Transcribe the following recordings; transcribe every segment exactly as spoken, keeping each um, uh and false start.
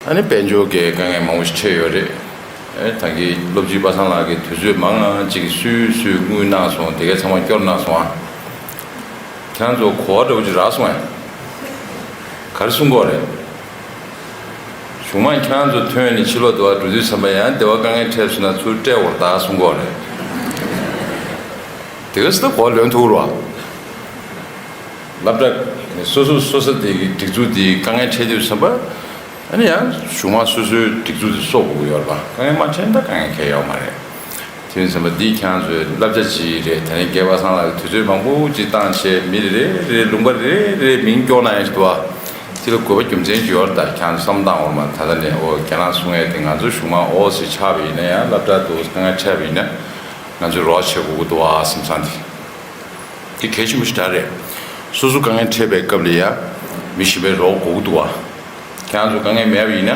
ཨ་ནི་དཔལ་འབྱོར་གྱི་དཀའ་ངལ་མང་པོ་ཞིག་འཕྲད་ཡོད་རེད། ཨེ་ད་གིན་སློབ་སྤྱི་པ་སངས་ལགས་ཀྱིས་དུས་ཚོད་མང་ང་ཅིག་སུས་སུས་དངུལ་གནང་སོང་། དེ་གའི་ཚང་མ་སྐྱོར་གནང་སོང་ཨ། ཁྱེད་རང་ཚོ་གོ་བ་འདྲ་བོ་ཅིག་རག་སོང་ཨ། ག་རེ་གསུང་གི་ཡོད་རེད། གཞུག་མ་ཁྱེད་རང་ཚོ་ཐོན་ནས་ཕྱི་ལོགས་དུ་བ་འགྲོ་དུས་ཙམ་པ་ཡང་དེ་བ་དཀའ་ངལ་འཕྲད་སོང་ན་ཚུར་སྤྲད་དགོས་རེད་ད་གསུང་གི་ཡོད་རེད། དེ་ག་སི་ད་གོ་བ་ལོན་ཐུབ་རོགས། སློབ་གྲྭ་སོ་སོ་སོ་ས་དེ་གི་སྒྲིག་འཛུགས་དེ་དཀའ་ངལ་འཕྲད་དུས་ཙམ་པ། ཨ་ནི་ཡང་གཞུག་མ་སོ་སོའི་སྒྲིག་འཛུགས་དེ་གསོ་དགོས་ཀྱི་ཡོད་རེད་པ། དཀའ་ངལ་མ་འཕྲད་ན་ད་དཀའ་ངལ་གང་ཡང་ཡོད་མ་རེད། དེ་ཡིན་ཙམ་པ་འདི་ཁྱེད་རང་ཚོའི་བསླབ་བྱ་ཅིག་རེད། དེ་རིང་རྒན་པ་སངས་ལགས་ཀྱིས་དུས་ཚོད་མང་པོ་ཅིག་བཏང་བྱས་མི་རེ་རེ་ལུང་པ་རེ་རེ་མིང་སྐྱོར་གནང་ཡག་ཞིག་འདུག་ཨ། དེ་ལ་དགོས་པ་རྒྱུ་མཚན་ཅིག་ཡོད་རེད། ད་ཁྱེད་རང་ཚོ་བསམ་བློ་བཏང་འོར་མ་ད་ལྟ་ནས་ཨོ་ཁྱེད་རང་གསུང་ཡས་དེ་ང་ཚོ་གཞུག་མ་ཨོ་ཟེར་ཆགས་པ་ཡིན་ན་ཡང་སློབ་གྲྭ་འདུག་དཀའ་ངལ་འཕྲད་པ་ཡིན་ན་ང་ཚོས་རོགས་བྱེད་དགོས་ཀྱི་འདུག་ཨ་བསམ་བསམ་དེ། དེ་གལ་ཆེན་པོ་ཞིག་རེད། སོ་སོ་དཀའ་ངལ་འཕྲད་པའི་སྐབས་ལ་ཡང་མི་གཞན་པའི་རོགས་དགོས་ཀྱི་འདུག་བ། ཁྱེད་རང་ཚོ་དཀའ་ངལ་མེད་པ་ཡིན་ན་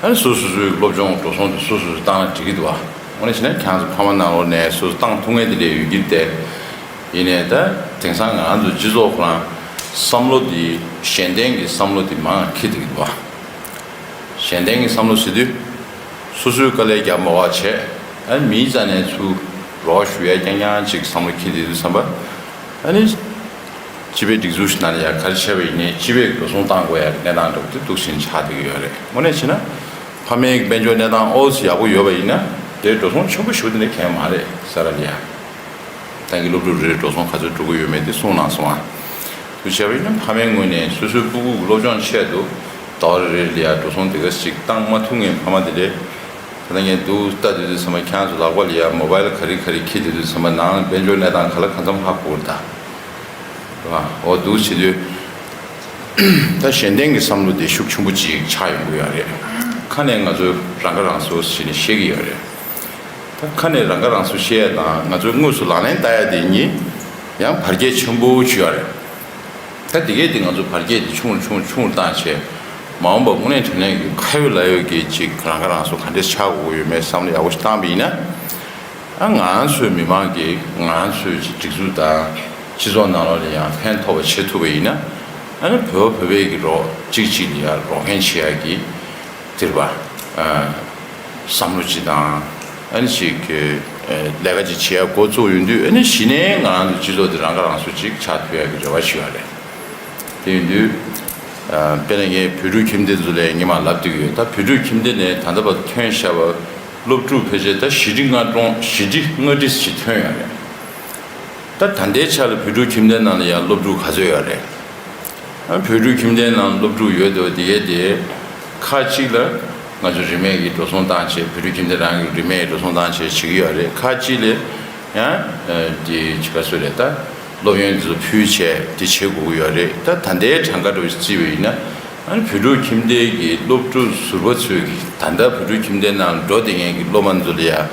ཨ་ནི་སོ་སོ་སོའི་སློབ་སྦྱོང་འགྲོ་སོང་དེ་སོ་སོ་སོས་བཏང་ན་འགྲིག་གི་འདུག་བ། དངོས་གནས་བྱས་ན་ཁྱེད་རང་ཚོ་ཕ་མ་ནང་ལོགས་ནས་སོ་སོ་བཏང་ཐུབ་མཁན་དེ་འདྲ་ཡོད་ཀྱི་རེད་དེ། ཡིན་ནའི་ད་དེང་སང་ང་རང་ཚོ་སྤྱི་ཚོགས་ཁོ་རང་བསམ་བློ་དེ་གཞན་བརྟེན་གྱི་བསམ་བློ་དེ་མང་འཁྱེར་བསྡད་ཀྱི་འདུག་བ། གཞན་བརྟེན་གྱི་བསམ་བློ་ཟེར་དུས། སོ་སོས་དཀའ་ལས་རྒྱག་མ་བ་བྱས། ཨ་མིའི་རྩ་ནས་ཚུར་རོགས་ཞུ་ཡ་རྐྱང་རྐྱང་ཅིག་བསམ་བློ་འཁྱེར་བསྡད་དུས་ཙམ་པ། ཨ་ནི། སྤྱི་པའི་སྒྲིག་འཛུགས་ཤིག་ནང་ལ་ཡ་ག་རེ་བྱས་པ་ཡིན་ནའི་སྤྱི་པས་འགྲོ་སོང་བཏང་དགོས་ཡ་གི་གནས་སྟངས་འདྲ་པོ་དེ་འདུག་སེ་ཆགས་བསྡད་ཀྱི་ཡོད་རེད། དངོས་གནས་བྱས་ན། ཕ་མའི་དཔལ་འབྱོར་གནས་སྟངས་ཨོ་ཙི་ཡག་པོ་ཡོད་པ་ཡིན་ན། དེ་འགྲོ་སོང་ཆེན་པོ་ཞིག་དེ་འདྲ་གང་ཡང་མ་རེད་ས་ར་ལ་ཡ། ད་གིན་སློབ་ཕྲུག་རེ་རེ་འགྲོ་སོང་ག་ཚོད་འགྲོ་གི་ཡོད་མེད་དེ་གསུངས་གནང་སོང་ཨ། དེ་བྱས་པ་ཡིན་ན་ཕ་མའི་ངོས་ནས་སོ་སོའི་སྤུ་གུ་གི་སློབ་སྦྱོང་ཆེད་དུ་ཟླ་བ་རེ་རེ་ལ་ཡ་འགྲོ་སོང་དེ་ག་ཞིག་བཏང་མ་ཐུབ་མཁན་ཕ་མ་དེ་འདྲས། ད་ལྟ་ངས་འདུག་ལྟ་དུས་དུས་ཚང་མ་ཁྱེད་རང་ཚོ་ལག་པ་ལ་ཡ་མོ་བཱའིལ་ག་རེ་ག་རེ་འཁྱེར་དུས་དུས་ཚང་མ་ནང་དཔལ་འབྱོར་གནས་སྟངས་ག་ལ་གང་འཚམ་ཧ་གོ་གི་རེད་ད། རེད་བ། འོ་འདུག་བྱེད་དུས། ད་གཞན་བརྟེན་གྱི་བསམ་བློ་དེ་ཤུགས་ཆེན་པོ་ཅིག་ཆགས་ཡོང་གི་ཡོད་རེད། ཁ་ནས་ང་ཚོ་རང་ཁ་རང་གསོ་ཟེར་ནས་བཤད་ཀྱི་ཡོད་རེད། ད་ཁ་ནས་རང་ཁ་རང་གསོ་བཤད་ཡ་དང་ང་ཚོས་དངོས་སུ་ལག་ལེན་བསྟར་ཡ་དེ་གཉིས་ཡང་བར་ཁྱད་ཆེན་པོ་ཅིག་ཡོད་རེད། ད་དེ་གས་དེ་ང་ཚོ་བར་ཁྱད་དེ་ཆུང་རུ་ཆུང་རུ་ཆུང་རུ་བཏང་བྱས། མ་འོངས་པ་དངོས་གནས་དྲང་གནས་ཀྱི་ཁ་ཡོད་ལག་ཡོད་ཀྱི་ཅིག་རང་ཁ་རང་གསོ་ག་འདྲས་ཆགས་དགོས་ཀྱི་ཡོད་མེད་བསམ་བློ་ཡག་པོ་ཞིག་བཏང་པ་ཡིན་ན། ཨ་ང་ཚོའི་མི་མང་གིས་ང་ཚོའི་སྒྲིག་འཛུགས་དང་སྤྱི་ཚོགས་ནང་ལོགས་ལ་ཡང་ཕན་ཐོགས་པ་བྱེད་ཐུབ་པ་ཡིན་ན། ཨ་ནི་བོད་པ་བོད་པའི་གི་རོགས་གཅིག་གཅིག་ལ་ཡང་རོགས་མཁན་བྱེད་ཡག་གི་དེར་བ། ཨ་བསམ་བློ་གཅིག་དང་། ཨ་ནི་ཅིག་གི་ཨ་ལས་ཀ་ཅིག་བྱེད་ཡག་འགོ་བཙུགས་ཡོང་དུས་ཨ་ནི་གཞི་ནས་ང་རང་ཚོ་སྤྱི་ཚོགས་དེ་རང་ཁ་རང་གསོ་ཅིག་ཆགས་ཐུབ་ཡག་གི་རེ་བ་ཞུ་ཡ་རེད། དེ་ཡིན་དུས། ཨ་དཔེར་ན་ངས་བོད་ཕྲུག་ཁྱིམ་སྡེ་ཚོ་ལ་སྔོན་མ་ལབ་བསྡད་ཀྱི་ཡོད། ད་བོད་ཕྲུག་ཁྱིམ་སྡེ་ནས་ད་ལྟ་བར་ཐོན་བཞག་པ་སློབ་ཕྲུག་ཕལ་ཆེར་ད་བཞི་ཁྲི་ལྔ་སྟོང་བཞི་ཁྲི་ལྔ་ཁྲི་ཞིག་ཐོན་ཡོད་རེད། ད་ད་ལྟའི་ཆ་ལ་བོད་ཕྲུག་ཁྱིམ་སྡེ་ནང་ལ་ཡང་སློབ་ཕྲུག་ག་ཚོད་ཡོད་རེད། ཨ་བོད་ཕྲུག་ཁྱིམ་སྡེ་ནང་སློབ་ཕྲུག་ཡོད་དེ་བ་དེ་གས་དེ་ཁག་ཅིག་ལ་ང་ཚོ་རིན་མེད་ཀྱི་འགྲོ་སོང་བཏང་བྱས། བོད་ཕྲུག་ཁྱིམ་སྡེ་རང་གི་རིན་མེད་ཀྱི་འགྲོ་སོང་བཏང་བྱས་བྱེད་ཀྱི་ཡོད་རེད། ཁག་ཅིག་ལ་ཡང་དེ་ཅི་ག་ཚོད་རེད། ད་སློབ་ཡོན་དེ་ཚོ་ཕུལ་བྱས་དེ་བྱེད་དགོས་ཀྱི་ཡོད་རེད། ད་ད་ལྟའི་གྲངས་ཀ་འདྲ་བོ་ཞིག་བརྩིས་པ་ཡིན་ན། ཨ་ནི་བོད་ཕྲུག་ཁྱིམ་སྡེ་གི་སློབ་ཕྲུག་ཟུར་པ་ཚོས་ཀྱི་ད་ལྟ་བོད་ཕྲུག་ཁྱིམ་སྡེ་ནང་འགྲོ་བསྡད་མཁན་གྱི་སློབ་མ་ཚོ་ལ་ཡང་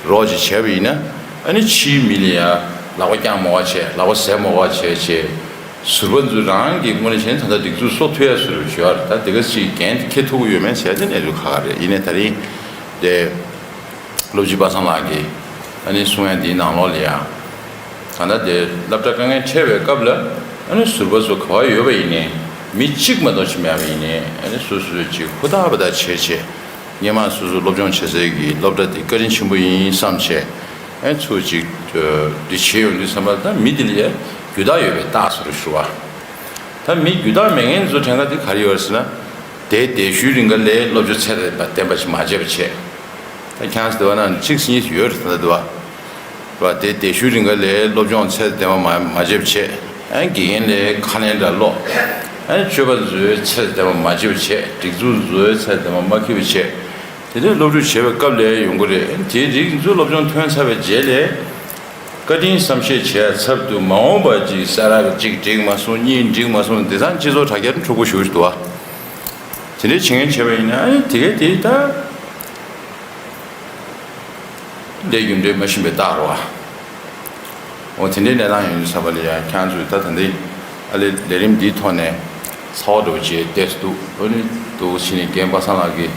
རོགས་ཅིག་བྱས་པ་ཡིན་ན། ཨ་ནི་ཕྱིའི་མི་ལ་ཡང་ལག་པ་བརྐྱངས་མ་དགོས་པ་བྱས། ལག་པ་ཟས་མ་དགོས་པ་བྱས་བྱས། ཟུར་པ་ཚོ་རང་གི་དངོས་གནས་བྱས་ན་ད་ལྟ་སྒྲིག་འཛུགས་སྲོག་ཐུག་ཡ་ཟུར་པ་ཅིག་ཡོད་རེད། ད་དེ་ག་ཅིག་འགན་འཁྱེར་ཐུབ་ཀྱི་ཡོད་མེད་ཟེར་ཡ་དེ་གནས་ཚུལ་ཁག་ཁག་རེད། ཡིན་ནའི་ད་རིང་དེ་སློབ་སྤྱི་པ་སངས་ལགས་ཀྱིས་ཨ་ནི་གསུང་ཡ་འདིའི་ནང་ལོགས་ལ་ཡང་། གང་ལྟར་དེ་སློབ་གྲྭ་དཀའ་ངལ་འཕྲད་པའི་སྐབས་ལ་ཨ་ནི་ཟུར་པ་ཚོ་ག་པར་ཡོད་པ་ཡིན་ནའི་མི་གཅིག་མ་གཏོགས་ཅིག་མེད་པ་ཡིན་ནའི་ཨ་ནི་སོ་སོས་ཅིག་ཧུར་ཐག་པ་ཐག་བྱས་བྱས། སྔོན་མ་སོ་སོ་སློབ་སྦྱོང་བྱེད་སའི་གི་སློབ་གྲྭ་འདི་བཀའ་དྲིན་ཆེན་པོ་ཡིན་བསམ་བྱས། ཨ་ནི་ཚུར་ཅིག་འདི་བྱེད་ཡོང་དུས་ཙམ་པ་ད་མི་འདི་ལ་ཡ་རྒྱུ་དག་ཡོད་པའི་རྟགས་སུ་རེད་ཞུ་བ། ད་མི་རྒྱུ་དག་མེད་མཁན་ཚོ་གྲངས་ཀ་འདི་ག་རེ་ཡོད་རེད་ཟེར་ན། དེ་དེ་ཤུལ་རིང་ག་ལས་སློབ་སྦྱོང་ཚད་ལྡན་པ་ལྡན་པ་ཞིག་མ་བྱས་པ་བྱས། ད་ཁྱེད་རང་ཚོ་འདི་བ་ན་གཅིག་གཉིས་ཡོད་རེད་ད་འདི་བ། བ་དེ་དེ་ཤུལ་རིང་ག་ལས་སློབ་སྦྱོང་ཚད་ལྡན་པ་མ་མ་བྱས་པ་བྱས། ཨ་དགེ་རྒན་ལས་ཁ་ལན་འདྲ་ཀློག་ཨ་སྤྱོད་པ་ཚོའི་ཚད་ལྡན་པ་མ་བྱས་པ་བྱས། སྒྲིག་འཛུགས་ཚོའི་ཚད་ལྡན་པ་མ་འཁྱེར་བ་བྱས། དེ་འདྲའི་སློབ་ཕྲུག་བྱས་པའི་སྐབས་ལ་ཡོང་གི་རེད། དེའི་རིགས་ཚོ་སློབ་སྦྱོང་ཐོན་ཚར་བའི་རྗེས་ལ། བཀའ་དྲིན་བསམ་ཤེས་བྱས་ཚབ་ཏུ་མ་འོངས་པ་ཅིག་ས་རག་གཅིག་འགྲིག་མ་སོང་། གཉིས་འགྲིག་མ་སོང་། དེང་སང་སྤྱི་ཚོགས་དྲ་རྒྱ་འཁྲུག་པོ་ཞེ་པོ་ཞིག་འདུག་བ། དེ་འདྲའི་བྱེད་མཁན་བྱས་པ་ཡིན་ན་ཨ་ནི་དེ་གས་དེ་ད། ལས་རྒྱུ་འབྲས་མ་ཤེས་པའི་རྟགས་རེད་བ། འོ་དེ་འདྲའི་གནས་སྟངས་ཡོང་དུས་ཙམ་པ་ལ་ཡང་ཁྱེད་ཚོས་ད་ད་འདི་ཨ་ལས་ལས་རིམ་འདིའི་ཐོག་ནས་ཚ་བ་འདྲ་བོ་ཅིག་བལྟས་སུ་འདུག་འོ་ནི་འདུག་ཕྱིན་ནས་རྒན་པ་སངས་ལགས་ཀྱིས་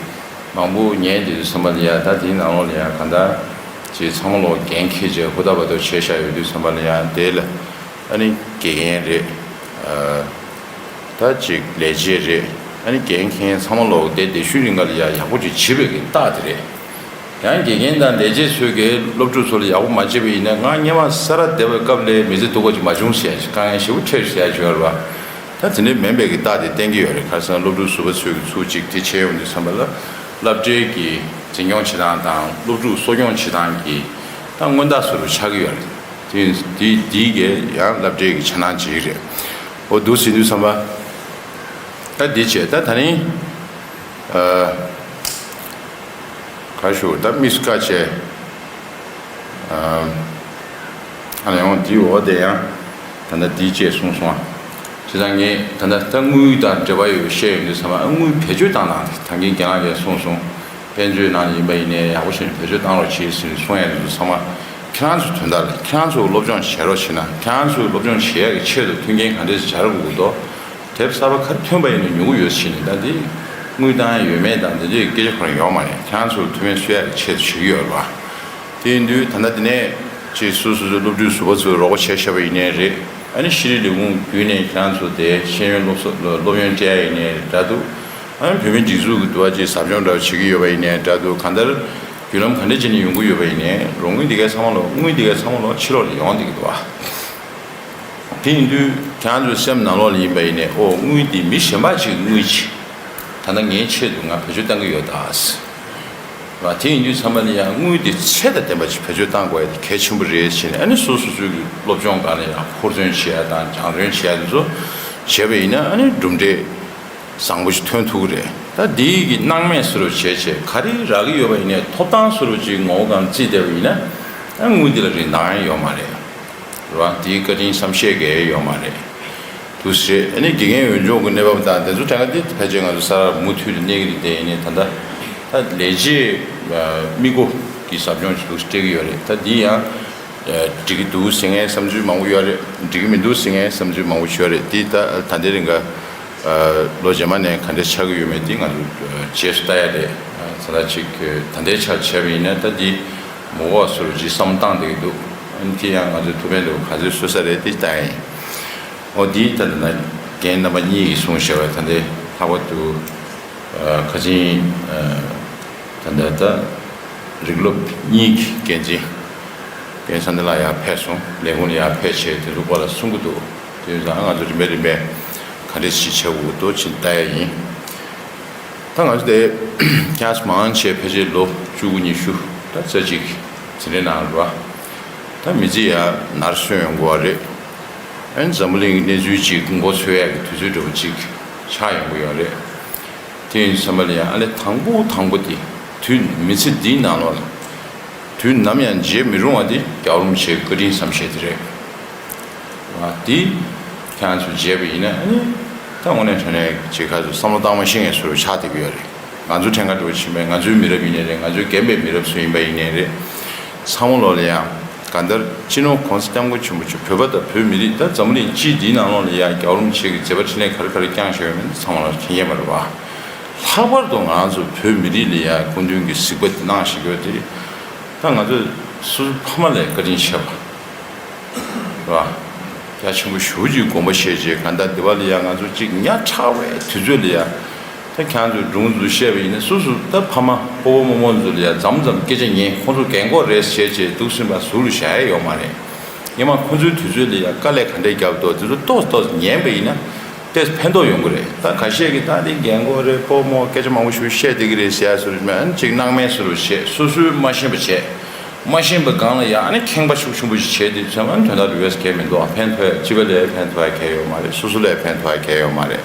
མང་པོ་ཉན་བསྡད་དུས་ཙམ་པ་ལ་ཡང་ད་དེའི་ནང་ལོགས་ལ་ཡང་གང་ལྟར་ཅིག་ཚང་མ་ལོག་འགན་འཁྱེར་བྱས་ཧུར་ཐག་པ་ཐག་བྱས་བཞག་ཡོད་དུས་ཙམ་པ་ལ་ཡང་དེ་ལ་ཨ་ནི་དགེ་རྒན་རེད། ད་ཅིག་ལས་བྱེད་རེད། ཨ་ནི་འགན་འཁྱེར་མཁན་ཚང་མ་ལོག་དེ་དེ་ཤུལ་རིང་ག་ལ་ཡ་ཡག་པོ་ཅིག་བྱེད་པའི་གི་རྟགས་དེ་རེད། ཡང་དགེ་རྒན་དང་ལས་བྱེད་ཚོས་ཀྱི་སློབ་ཕྲུག་ཚོ་ལ་ཡག་པོ་མ་བྱེད་པ་ཡིན་ན། ང་སྔོན་མ་ས་ར་བསྡད་པའི་སྐབས་ལ་མི་ཚེ་སྡུག་པ་ཅིག་མ་བྱུང་ཟེར་ཡ་ཞིག་དཀའ་ངལ་ཞེ་པོ་འཕྲད་ཟེར་ཡ་ཞིག་ཡོད་རེད་པ། ད་དེ་འདྲ་མིན་པའི་གི་རྟགས་དེ་བསྟན་གྱི་ཡོད་རེད། ཁ་སང་སློབ་ཕྲུག་ཟུར་པ་ཚོས་ཀྱི་ཚུར་ཅིག་དེ་བྱས་ཡོང་དུས་ཙམ་པ་ལ། སློབ་གྲྭའི་གི་འཛིན་སྐྱོང་བྱེད་སྟངས་དང་སློབ་ཕྲུག་གསོ་སྐྱོང་བྱེད་སྟངས་ཀྱི་ད་མངོན་རྟགས་བཟོ་འདྲ་ཆགས་ཀྱི་ཡོད་རེད། དེ་དེ་དེའི་གི་ཡང་སློབ་གྲྭའི་གི་འཆར་སྣང་ཅིག་རེད། འོ་འདུག་ཟེར་དུས་ཙམ་པ། ད་འདི་བྱས། ད་ད་ནི་ཨ་ག་ཞུ། ད་དམིགས་སུ་བཀར་བྱས། ཨ་ཨ་ནི་ཡང་འདི་འོག་དེ་ཡང་ད་ལྟ་འདི་བཅས་གསུངས་སོང་། བྱས་ཙང་ངས་ད་ལྟ་ད་དངུལ་དང་འབྲེལ་བ་ཡོད་བཤད་ཡོང་དུས་ཙམ་པ། ཨ་དངུལ་བེད་སྤྱོད་བཏང་སྟངས་དེ་ད་གིན་རྒན་ལགས་ཀྱིས་གསུངས་སོང་། དཔལ་འབྱོར་ནང་ཡིན་པ་ཡིན་ནའི་ཡག་པོ་བྱས་ནས་བེད་སྤྱོད་བཏང་རོགས་བྱེད་ཟེར་ནས་གསུང་ཡ་དེ་ཚོ་ཚང་མ་ཁྱེད་རང་ཚོའི་དོན་དག་ལ། ཁྱེད་རང་ཚོ་སློབ་སྦྱོང་བྱེད་རོགས་བྱེད་ན། ཁྱེད་རང་ཚོའི་སློབ་སྦྱོང་བྱེད་ཡག་གི་ཆེད་དུ་མཐུན་རྐྱེན་ག་འདྲས་སེ་སྦྱར་དགོས་ཀྱི་འདུག་དེབ་གསར་པ་ག་རེ་ཐོན་པ་ཡིན་ན་ཉོ་གི་ཡོད་ཟེར་ནས། ད་འདི་དངུལ་བཏང་ཡ་ཡོད་མེད་དང་དེ་འདྲའི་སྐད་ཆ་ཁོ་རང་ཡོད་མ་རེད། ཁྱེད་རང་ཚོར་མཐུ་མེད་གསོ་ཡག་གི་ཆེད་དུ་བྱེད་ཀྱི་ཡོད་རེད་པ། དེ་ཡིན་དུས་ད་ལྟ་འདི་ནས་ཅིག་སོ་སོ་སོའི་སློབ་ཕྲུག་ཟུར་པ་ཚོས་རོགས་པ་བྱས་བཞག་པ་ཡིན་ནའི་རེད། ཨ་ནི་ཤེས་རིག་ལས་ཁུངས་བརྒྱུད་ནས་ཁྱེད་རང་ཚོ་དེ་ཤེས་ཡོན་སློབ་གསོ་སློབ་ཡོན་སྤྲད་ཡ་ཡིན་ནའི་འདྲ་འདུག་ཨ་ནི་བོད་མིའི་སྒྲིག་འཛུགས་ཀྱི་འདུ་བ་ཅིག་ཟབ་སྦྱོང་འདྲ་བ་བྱེད་ཀྱི་ཡོད་པ་ཡིན་ནའི་འདྲ་འདུག་གང་ལྟར་བརྒྱུད་ལམ་ག་འདྲ་བྱས་ནས་ཡོང་གི་ཡོད་པ་ཡིན་ནའི་རོགས་དངུལ་འདི་གའི་ཚང་མ་ལོག་དངུལ་འདི་གའི་ཚང་མ་ལོག་ཕྱི་ལོགས་ལ་ཡོང་བསྡད་ཀྱི་འདུག་ཨ། དེ་ཡིན་དུས་ཁྱེད་རང་ཚོའི་སེམས་ནང་ལོགས་ལ་ཡིན་པ་ཡིན་ནའི། ཨོ་དངུལ་འདི་མི་གཞན་པ་ཅིག་དངུལ་ཅིག་ད་ལྟ་ངའི་ཆེད་དུ་ང་བེད་སྤྱོད་གཏང་གི་ཡོད་ད། ར། དེ་ཡིན་དུས་ཚང་མ་ལ་ཡང་དངུལ་དེ་ཚད་དང་ལྡན་པ་ཅིག་བེད་སྤྱོད་གཏང་དགོས་ཡ་དེ་གལ་ཆེན་པོ་རེད་ཟེར་ནས། ཨ་ནི་སོ་སོ་སོའི་གི་སློབ་སྦྱོང་སྒང་ལ་ཡང་ཧུར་བརྩོན་བྱེད་ཡ་དང་སྦྱང་བརྩོན་བྱེད་ཡ་དེ་ཚོ་བྱས་པ་ཡིན་ན། ཨ་ནི་གྲུབ་འབྲས་བཟང་པོ་ཞིག་ཐོན་ཐུབ་ཀྱི་རེད། ད་འདིའི་གི་སྣང་མེད་བཟོ་འདྲ་བྱས་བྱས་ག་རེ་རག་གི་ཡོད་པ་ཡིན་ནའི། ཐོབ་ཐང་བཟོ་འདྲ་ཅིག་ངོ་བོ་གང་བརྩིས་བསྡད་པ་ཡིན་ན། ཨ་དངུལ་འདི་ལ་རིན་ཐང་ཡང་ཡོད་མ་རེད། རེད་བ། དེའི་བཀའ་དྲིན་བསམ་ཤེས་ཀྱི་ཡོད་མ་རེད། འདུག་སེ་རེད། ཨ་ནི་དགེ་རྒན་འོས་སྦྱོང་གི་གནས་བབ་དང་དེ་ཚོ་གྲངས་ཀ་འདི་ཕལ་ཆེར་ང་ཚོ་ས་ར་མུ་མཐུད་དུ་གནས་ཀྱི་རེད། དེ་ཡིན་ནའི་ད་ལྟ་ད་ལས་བྱེད་ཨ་མི་བགོ་གི་ཟབ་སྦྱོང་ཞིག་འདུག་སེ་སྤྲད་ཀྱི་ཡོད་རེད། ད་འདི་ཡང་ཨ་འགྲིག་གི་འདུག་ཟེར་མཁན་བསམ་ཚུལ་མང་པོ་ཡོད་རེད། འགྲིག་གི་མི་འདུག་ཟེར་མཁན་བསམ་ཚུལ་མང་པོ་ཞིག་ཡོད་རེད། འདི་ད་ད་ལྟའི་རིང་ག་ཨ་ལོ་རྗེས་མ་ནས་ག་འདྲ་ཆགས་ཀྱི་ཡོད་མེད་འདི་ང་ཚོ་ཨ་རྗེས་སུ་ལྟ་ཡ་རེད། ཨ་ད་ལྟ་ཅིག་ཨ་ད་ལྟའི་ཆར་བྱས་པ་ཡིན་ན་ད་འདི་མུ་བགོ་བཟོ་འདྲ་ཅིག་བསམ་བློ་བཏང་བསྡད་ཀྱི་འདུག་ཨ་ནི་དེ་ཡང་ང་ཚོའི་ཐུགས་ཕན་ཐོགས་ག་ཚོད་གསོས་ས་རེད། དེ་ལྟ་ཡ་ཡིན། འོ་འདི་ད་ལྟ་ན་རྒན་རྣམ་པ་གཉིས་ཀྱིས་གསུངས་བཞག་པའི་ད་ལྟའི་ལྷག་པར་དུ་ཨ་ཁ་ཆེ་ཨ་ད་ལྟ་ད་རིག་སློབ་གཉིས་ཀྱི་འགན་འཛིན་རྒན་ས་འདི་ལགས་ཡར་ཕེབས་སོང་། ལས་ཁུངས་ལ་ཡར་ཕེབས་བྱས་དེ་ཚོ་སྐོར་ལ་གསུང་གི་འདུག་དེ་ཡིན་ཙང་ང་ཚོ་རིམ་པས་རིམ་པས་ག་འདྲས་ཞིག་བྱེད་དགོས་འདུག་ཅིག་ལྟ་ཡ་ཡིན། ད་ང་ཚོ་དེ་ཁྱེད་མང་ཆེ་ཕལ་ཆེར་ལོ་བཅུ་དགུ་ཉི་ཤུ་ད་རྩ་གཅིག་འཛིན་གྲྭའི་ནང་ལ་རེད་བ། ད་མི་ཚེ་ཡར་ནར་སོན་ཡོང་དགོས་པ་རེད། ཨ་ནི་འཛམ་བུ་གླིང་གི་གནས་ཚུལ་ཅིག་མགོ་འཚོས་ཡག་གི་དུས་ཚོད་འདྲ་བོ་ཅིག་ཆགས་ཡོང་གི་ཡོད་རེད། དེ་ཡིན་དུས་ཙམ་པ་ལ་ཡང་ཨ་ནི་དང་པོ་དང་པོ་དེ་དུས་མི་ཚེ་འདིའི་ནང་ལོགས་ལ་དུས་ནམ་ཡང་བརྗེད་མི་རུང་བ་དེ་རྒྱལ་བ་རིན་པོ་ཆེའི་བཀའ་དྲིན་བསམ་ཤེས་དེ་རེད། ཨ་དེ་ཁྱེད་རང་ཚོས་བརྗེད་པ་ཡིན་ན། ཨ་ནི་ད་དངོས་གནས་དྲང་གནས་ཅིག་ཁ་ཚོ་བསམ་བློ་བཏང་མ་ཤེས་མཁན་བཟོ་འདྲ་ཆགས་བསྡད་ཀྱི་ཡོད་རེད། ང་ཚོ་ཕྲན་ཁ་འདྲ་བོ་ཕྱིན་པས་ང་ཚོའི་མི་རབས་ཡིན་ནའི་རེད། ང་ཚོའི་རྒན་པའི་མི་རབས་ཚོ་ཡིན་པ་ཡིན་ནའི་རེད། ཚང་མ་ལོག་ལ་ཡང་གང་ལྟར་སྤྱི་ནོར་༸གོང་ས་༸སྐྱབས་མགོན་ཆེན་པོ་མཆོག་བོད་པ་དང་བོད་མི་རིགས། ད་འཛམ་བུ་གླིང་སྤྱི་འདིའི་ནང་ལོགས་ལ་ཡང་རྒྱལ་བ་རིན་པོ་ཆེ་གི་མཛད་པ་འཕྲིན་ལས་ག་རེ་ག་རེ་བསྐྱངས་བཞག་ཡོད་མེད་ཚང་མ་ལ་མཁྱེན་མཁྱེན་པ་རེད་བ། ལྷག་པར་དུ་ང་ཚོ་བོད་མི་རིགས་ལ་ཡང་སྐུ་མདུན་གྱི་གཟིགས་པ་འདི་གནང་བཞག་ཡོད་དེ། ད་ང་ཚོས་སོ་སོའི་ཕ་མ་ལས་བཀའ་དྲིན་ཆེ་བ། རེད་བ། རྒྱ་ཆེན་པོ་ཞེ་པོ་ཅིག་དགོངས་པ་བཞེས་བྱས། གང་ལྟར་འདི་བ་ལ་ཡ་ང་ཚོ་གཅིག་ཉག་ཕྲ་བའི་དུས་ཚོད་ལ་ཡ། ད་ཁྱེད་ཚོས་སྒྲུང་ཚོ་བཤད་པ་ཡིན་ན། སོ་སོ་ད་ཕ་མ་སྤོ་བོ་རྨོ་མོ་ཚོ་ལ་ཡ་མཚམས་མཚམས་སྐད་ཆ་ཉན། ཁོང་ཚོ་རྒན་གོག་རེད་ཟེར་བྱས་འདུག་སེ་ཕར་ཟུར་ལ་བཞག་ཡ་ཡོད་མ་རེད། སྔོན་མ་ཁོང་ཚོའི་དུས་ཚོད་ལ་ཡ་དཀའ་ལས་ག་འདྲས་བརྒྱབ་འདུག་དེ་ཚོ་ཏོག་ཙམ་ཏོག་ཙམ་ཉན་པ་ཡིན་ན། དཔེ་ཕན་ཐོགས་ཡོང་གི་རེད། ད་ཁ་ཤས་ཀྱིས་ད་འདི་རྒན་གོག་རེད། སྤོ་རྨོ་སྐད་ཆ་མང་པོ་ཞིག་བཤད་བསྡད་ཀྱི་རེད་ཟེར་ཡ་བཟོ་འདྲ་མེད། ཨ་ནི་ཅིག་སྣང་མེད་བཟོ་འདྲ་བྱས། སོ་སོའི་མ་ཤེས་པ་བྱས། མ་ཤེས་པའི་སྒང་ལ་ཡ་ཨ་ནི་ཁེངས་པ་ཤུགས་ཆེན་པོ་ཞིག་བྱས་དུས་ཙམ་པ། ཨ་ནི་དོན་དག་ལ་ཡོད་ས་གང་ཡང་མི་འདུག་ཨ་ཕན་ཐོགས་ཡ། སྤྱི་པ་ལ་ཡ་ཕན་ཐོགས་ཡ་གང་ཡང་ཡོད་མ་རེད། སོ་སོ་ལ་ཡ་ཕན་ཐོགས་ཡ་གང་ཡང་ཡོད་མ་རེད།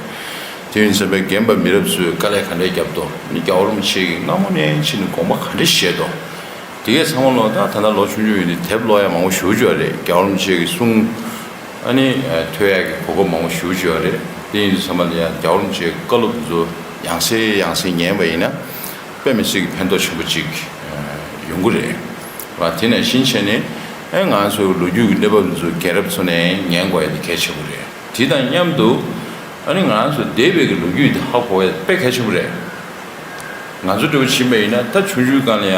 དེ་ཡིན་ཙམ་པས་རྒན་པ་མི་རབས་ཚོས་དཀའ་ལས་ག་འདྲས་བརྒྱབ་འདུག་ཨ་ནི་རྒྱལ་བ་རིན་པོ་ཆེ་གིས་སྔ་མོ་ནས་ཕྱིན་ནས་དགོངས་པ་ག་འདྲས་བཞེས་འདུག་དེ་གས་ཚང་མ་ལོག་ད་ད་ལྟ་ལོ་ཆུང་ཆུང་ཡིན་དུས་དེབ་ཀློག་ཡ་མང་པོ་ཞེ་པོ་ཅིག་ཡོད་རེད། རྒྱལ་བ་རིན་པོ་ཆེ་གི་གསུང་ཨ་ནི་ཐོས་ཡ་གི་གོ་སྐབས་མང་པོ་ཞེ་པོ་ཅིག་ཡོད་རེད། དེ་ཡིན་དུས་ཙམ་པ་ལ་ཡ་རྒྱལ་བ་རིན་པོ་ཆེའི་བཀའ་སློབ་ཚོ་ཡང་སེ་ཡང་སེ་ཉན་པ་ཡིན་ན། དཔེ་མི་སྲིད་ཀྱི་ཕན་ཐོགས་ཆེན་པོ་ཅིག་ཡོང་གི་རེད་བ། དེ་ནས་ཤིན་ཆད་ནས་ཨེ་ང་ཚོའི་ལོ་རྒྱུས་ཀྱི་གནས་བབ་འདི་ཚོ་རྒན་རབས་ཚོ་ནས་ཉན་དགོས་ཡ་དེ་གལ་ཆེན་པོ་རེད། དེ་དང་མཉམ་དུ་ཨ་ནི་ང་ཚོ་འདས་པའི་གི་ལོ་རྒྱུས་དེ་ཧ་གོ་ཡ་དཔེ་གལ་ཆེན་པོ་རེད། ང་ཚོ་འདྲ་བོ་ཕྱིན་པ་ཡིན་ན། ད་ཆུང་ཆུང་སྒང་ལ་ཡ་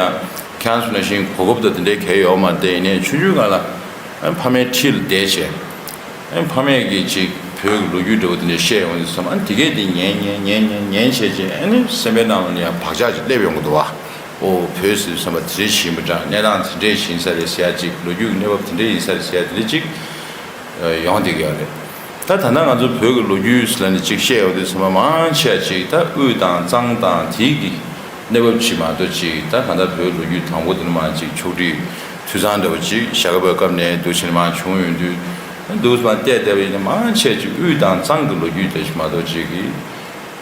ཁྱེད་རང་ཚོ་ནང་བཞིན་གོ་སྐབས་དང་དེ་འདྲའི་གང་ཡང་ཡོད་མ་རེད། དེ་ཡིན་ནའི་ཆུང་ཆུང་སྒང་ལ་ཨ་ནི་ཕ་མའི་འཁྲིས་ལ་བསྡད་བྱས། ཨ་ནི་ཕ་མས་ཀྱིས་ཅིག་ བོད་ཀྱི་ལོ་རྒྱུས་འདྲ་བོ་དེ་འདྲ་བཤད་ཡོང་དུས་ཙམ། ཨ་ནི་དེ་གས་དེ་ཉན་ཉན་ཉན་ཉན་ཉན་བྱས་བྱས། ཨ་ནི་སེམས་པའི་ནང་ལ་ཡང་བག་ཆགས་ཅིག་སླེབས་ཡོང་གི་འདུག་བ། ཨོ་བོད་ཟེར་དུས་ཙམ་པ་དེ་འདྲས་ཞིག་ཡིན་པ་འདྲ། གནས་སྟངས་དེ་འདྲས་ཞིག་ཡིན་ས་རེད་ཟེར་ཡ་ཅིག། ལོ་རྒྱུས་ཀྱི་གནས་བབ་དེ་འདྲས་ཡིན་ས་རེད་ཟེར་ཡ་དེ་འདྲས་ཅིག་ཡོང་བསྡད་ཀྱི་ཡོད་རེད། ད་ད་ལྟ་ང་ཚོ་བོད་ཀྱི་ལོ་རྒྱུས་ལ་ནི་ཅིག་བཤད་ཡོང་དུས་ཙམ་པ་མང་ཆེ་བ་ཅིག་ད་དབུས་དང་གཙང་དང་དེའི་གི་གནས་བབ་ཅིག་མ་གཏོགས་ཅིག། ད་གང་ལྟར་བོད་ལོ་རྒྱུས་དང་པོ་དེ་ནི་མར་ཅིག་ཕྱོགས་སྒྲིག་འཐུས་ཚང་འདྲ་བོ་ཅིག་ཞྭ་སྒབ་པའི་སྐབས་ནས་འདུག་བྱས་ནས་མར་བྱུང་ཡོང་དུས། འདུག་མར་བལྟས་བལྟས་པ་ཡིན་ན་མང་ཆེ་ཅིག་དབུས་དང་གཙང་གི་ལོ་རྒྱུས་དེ་ཅིག་མ་གཏོགས་ཅིག་གི།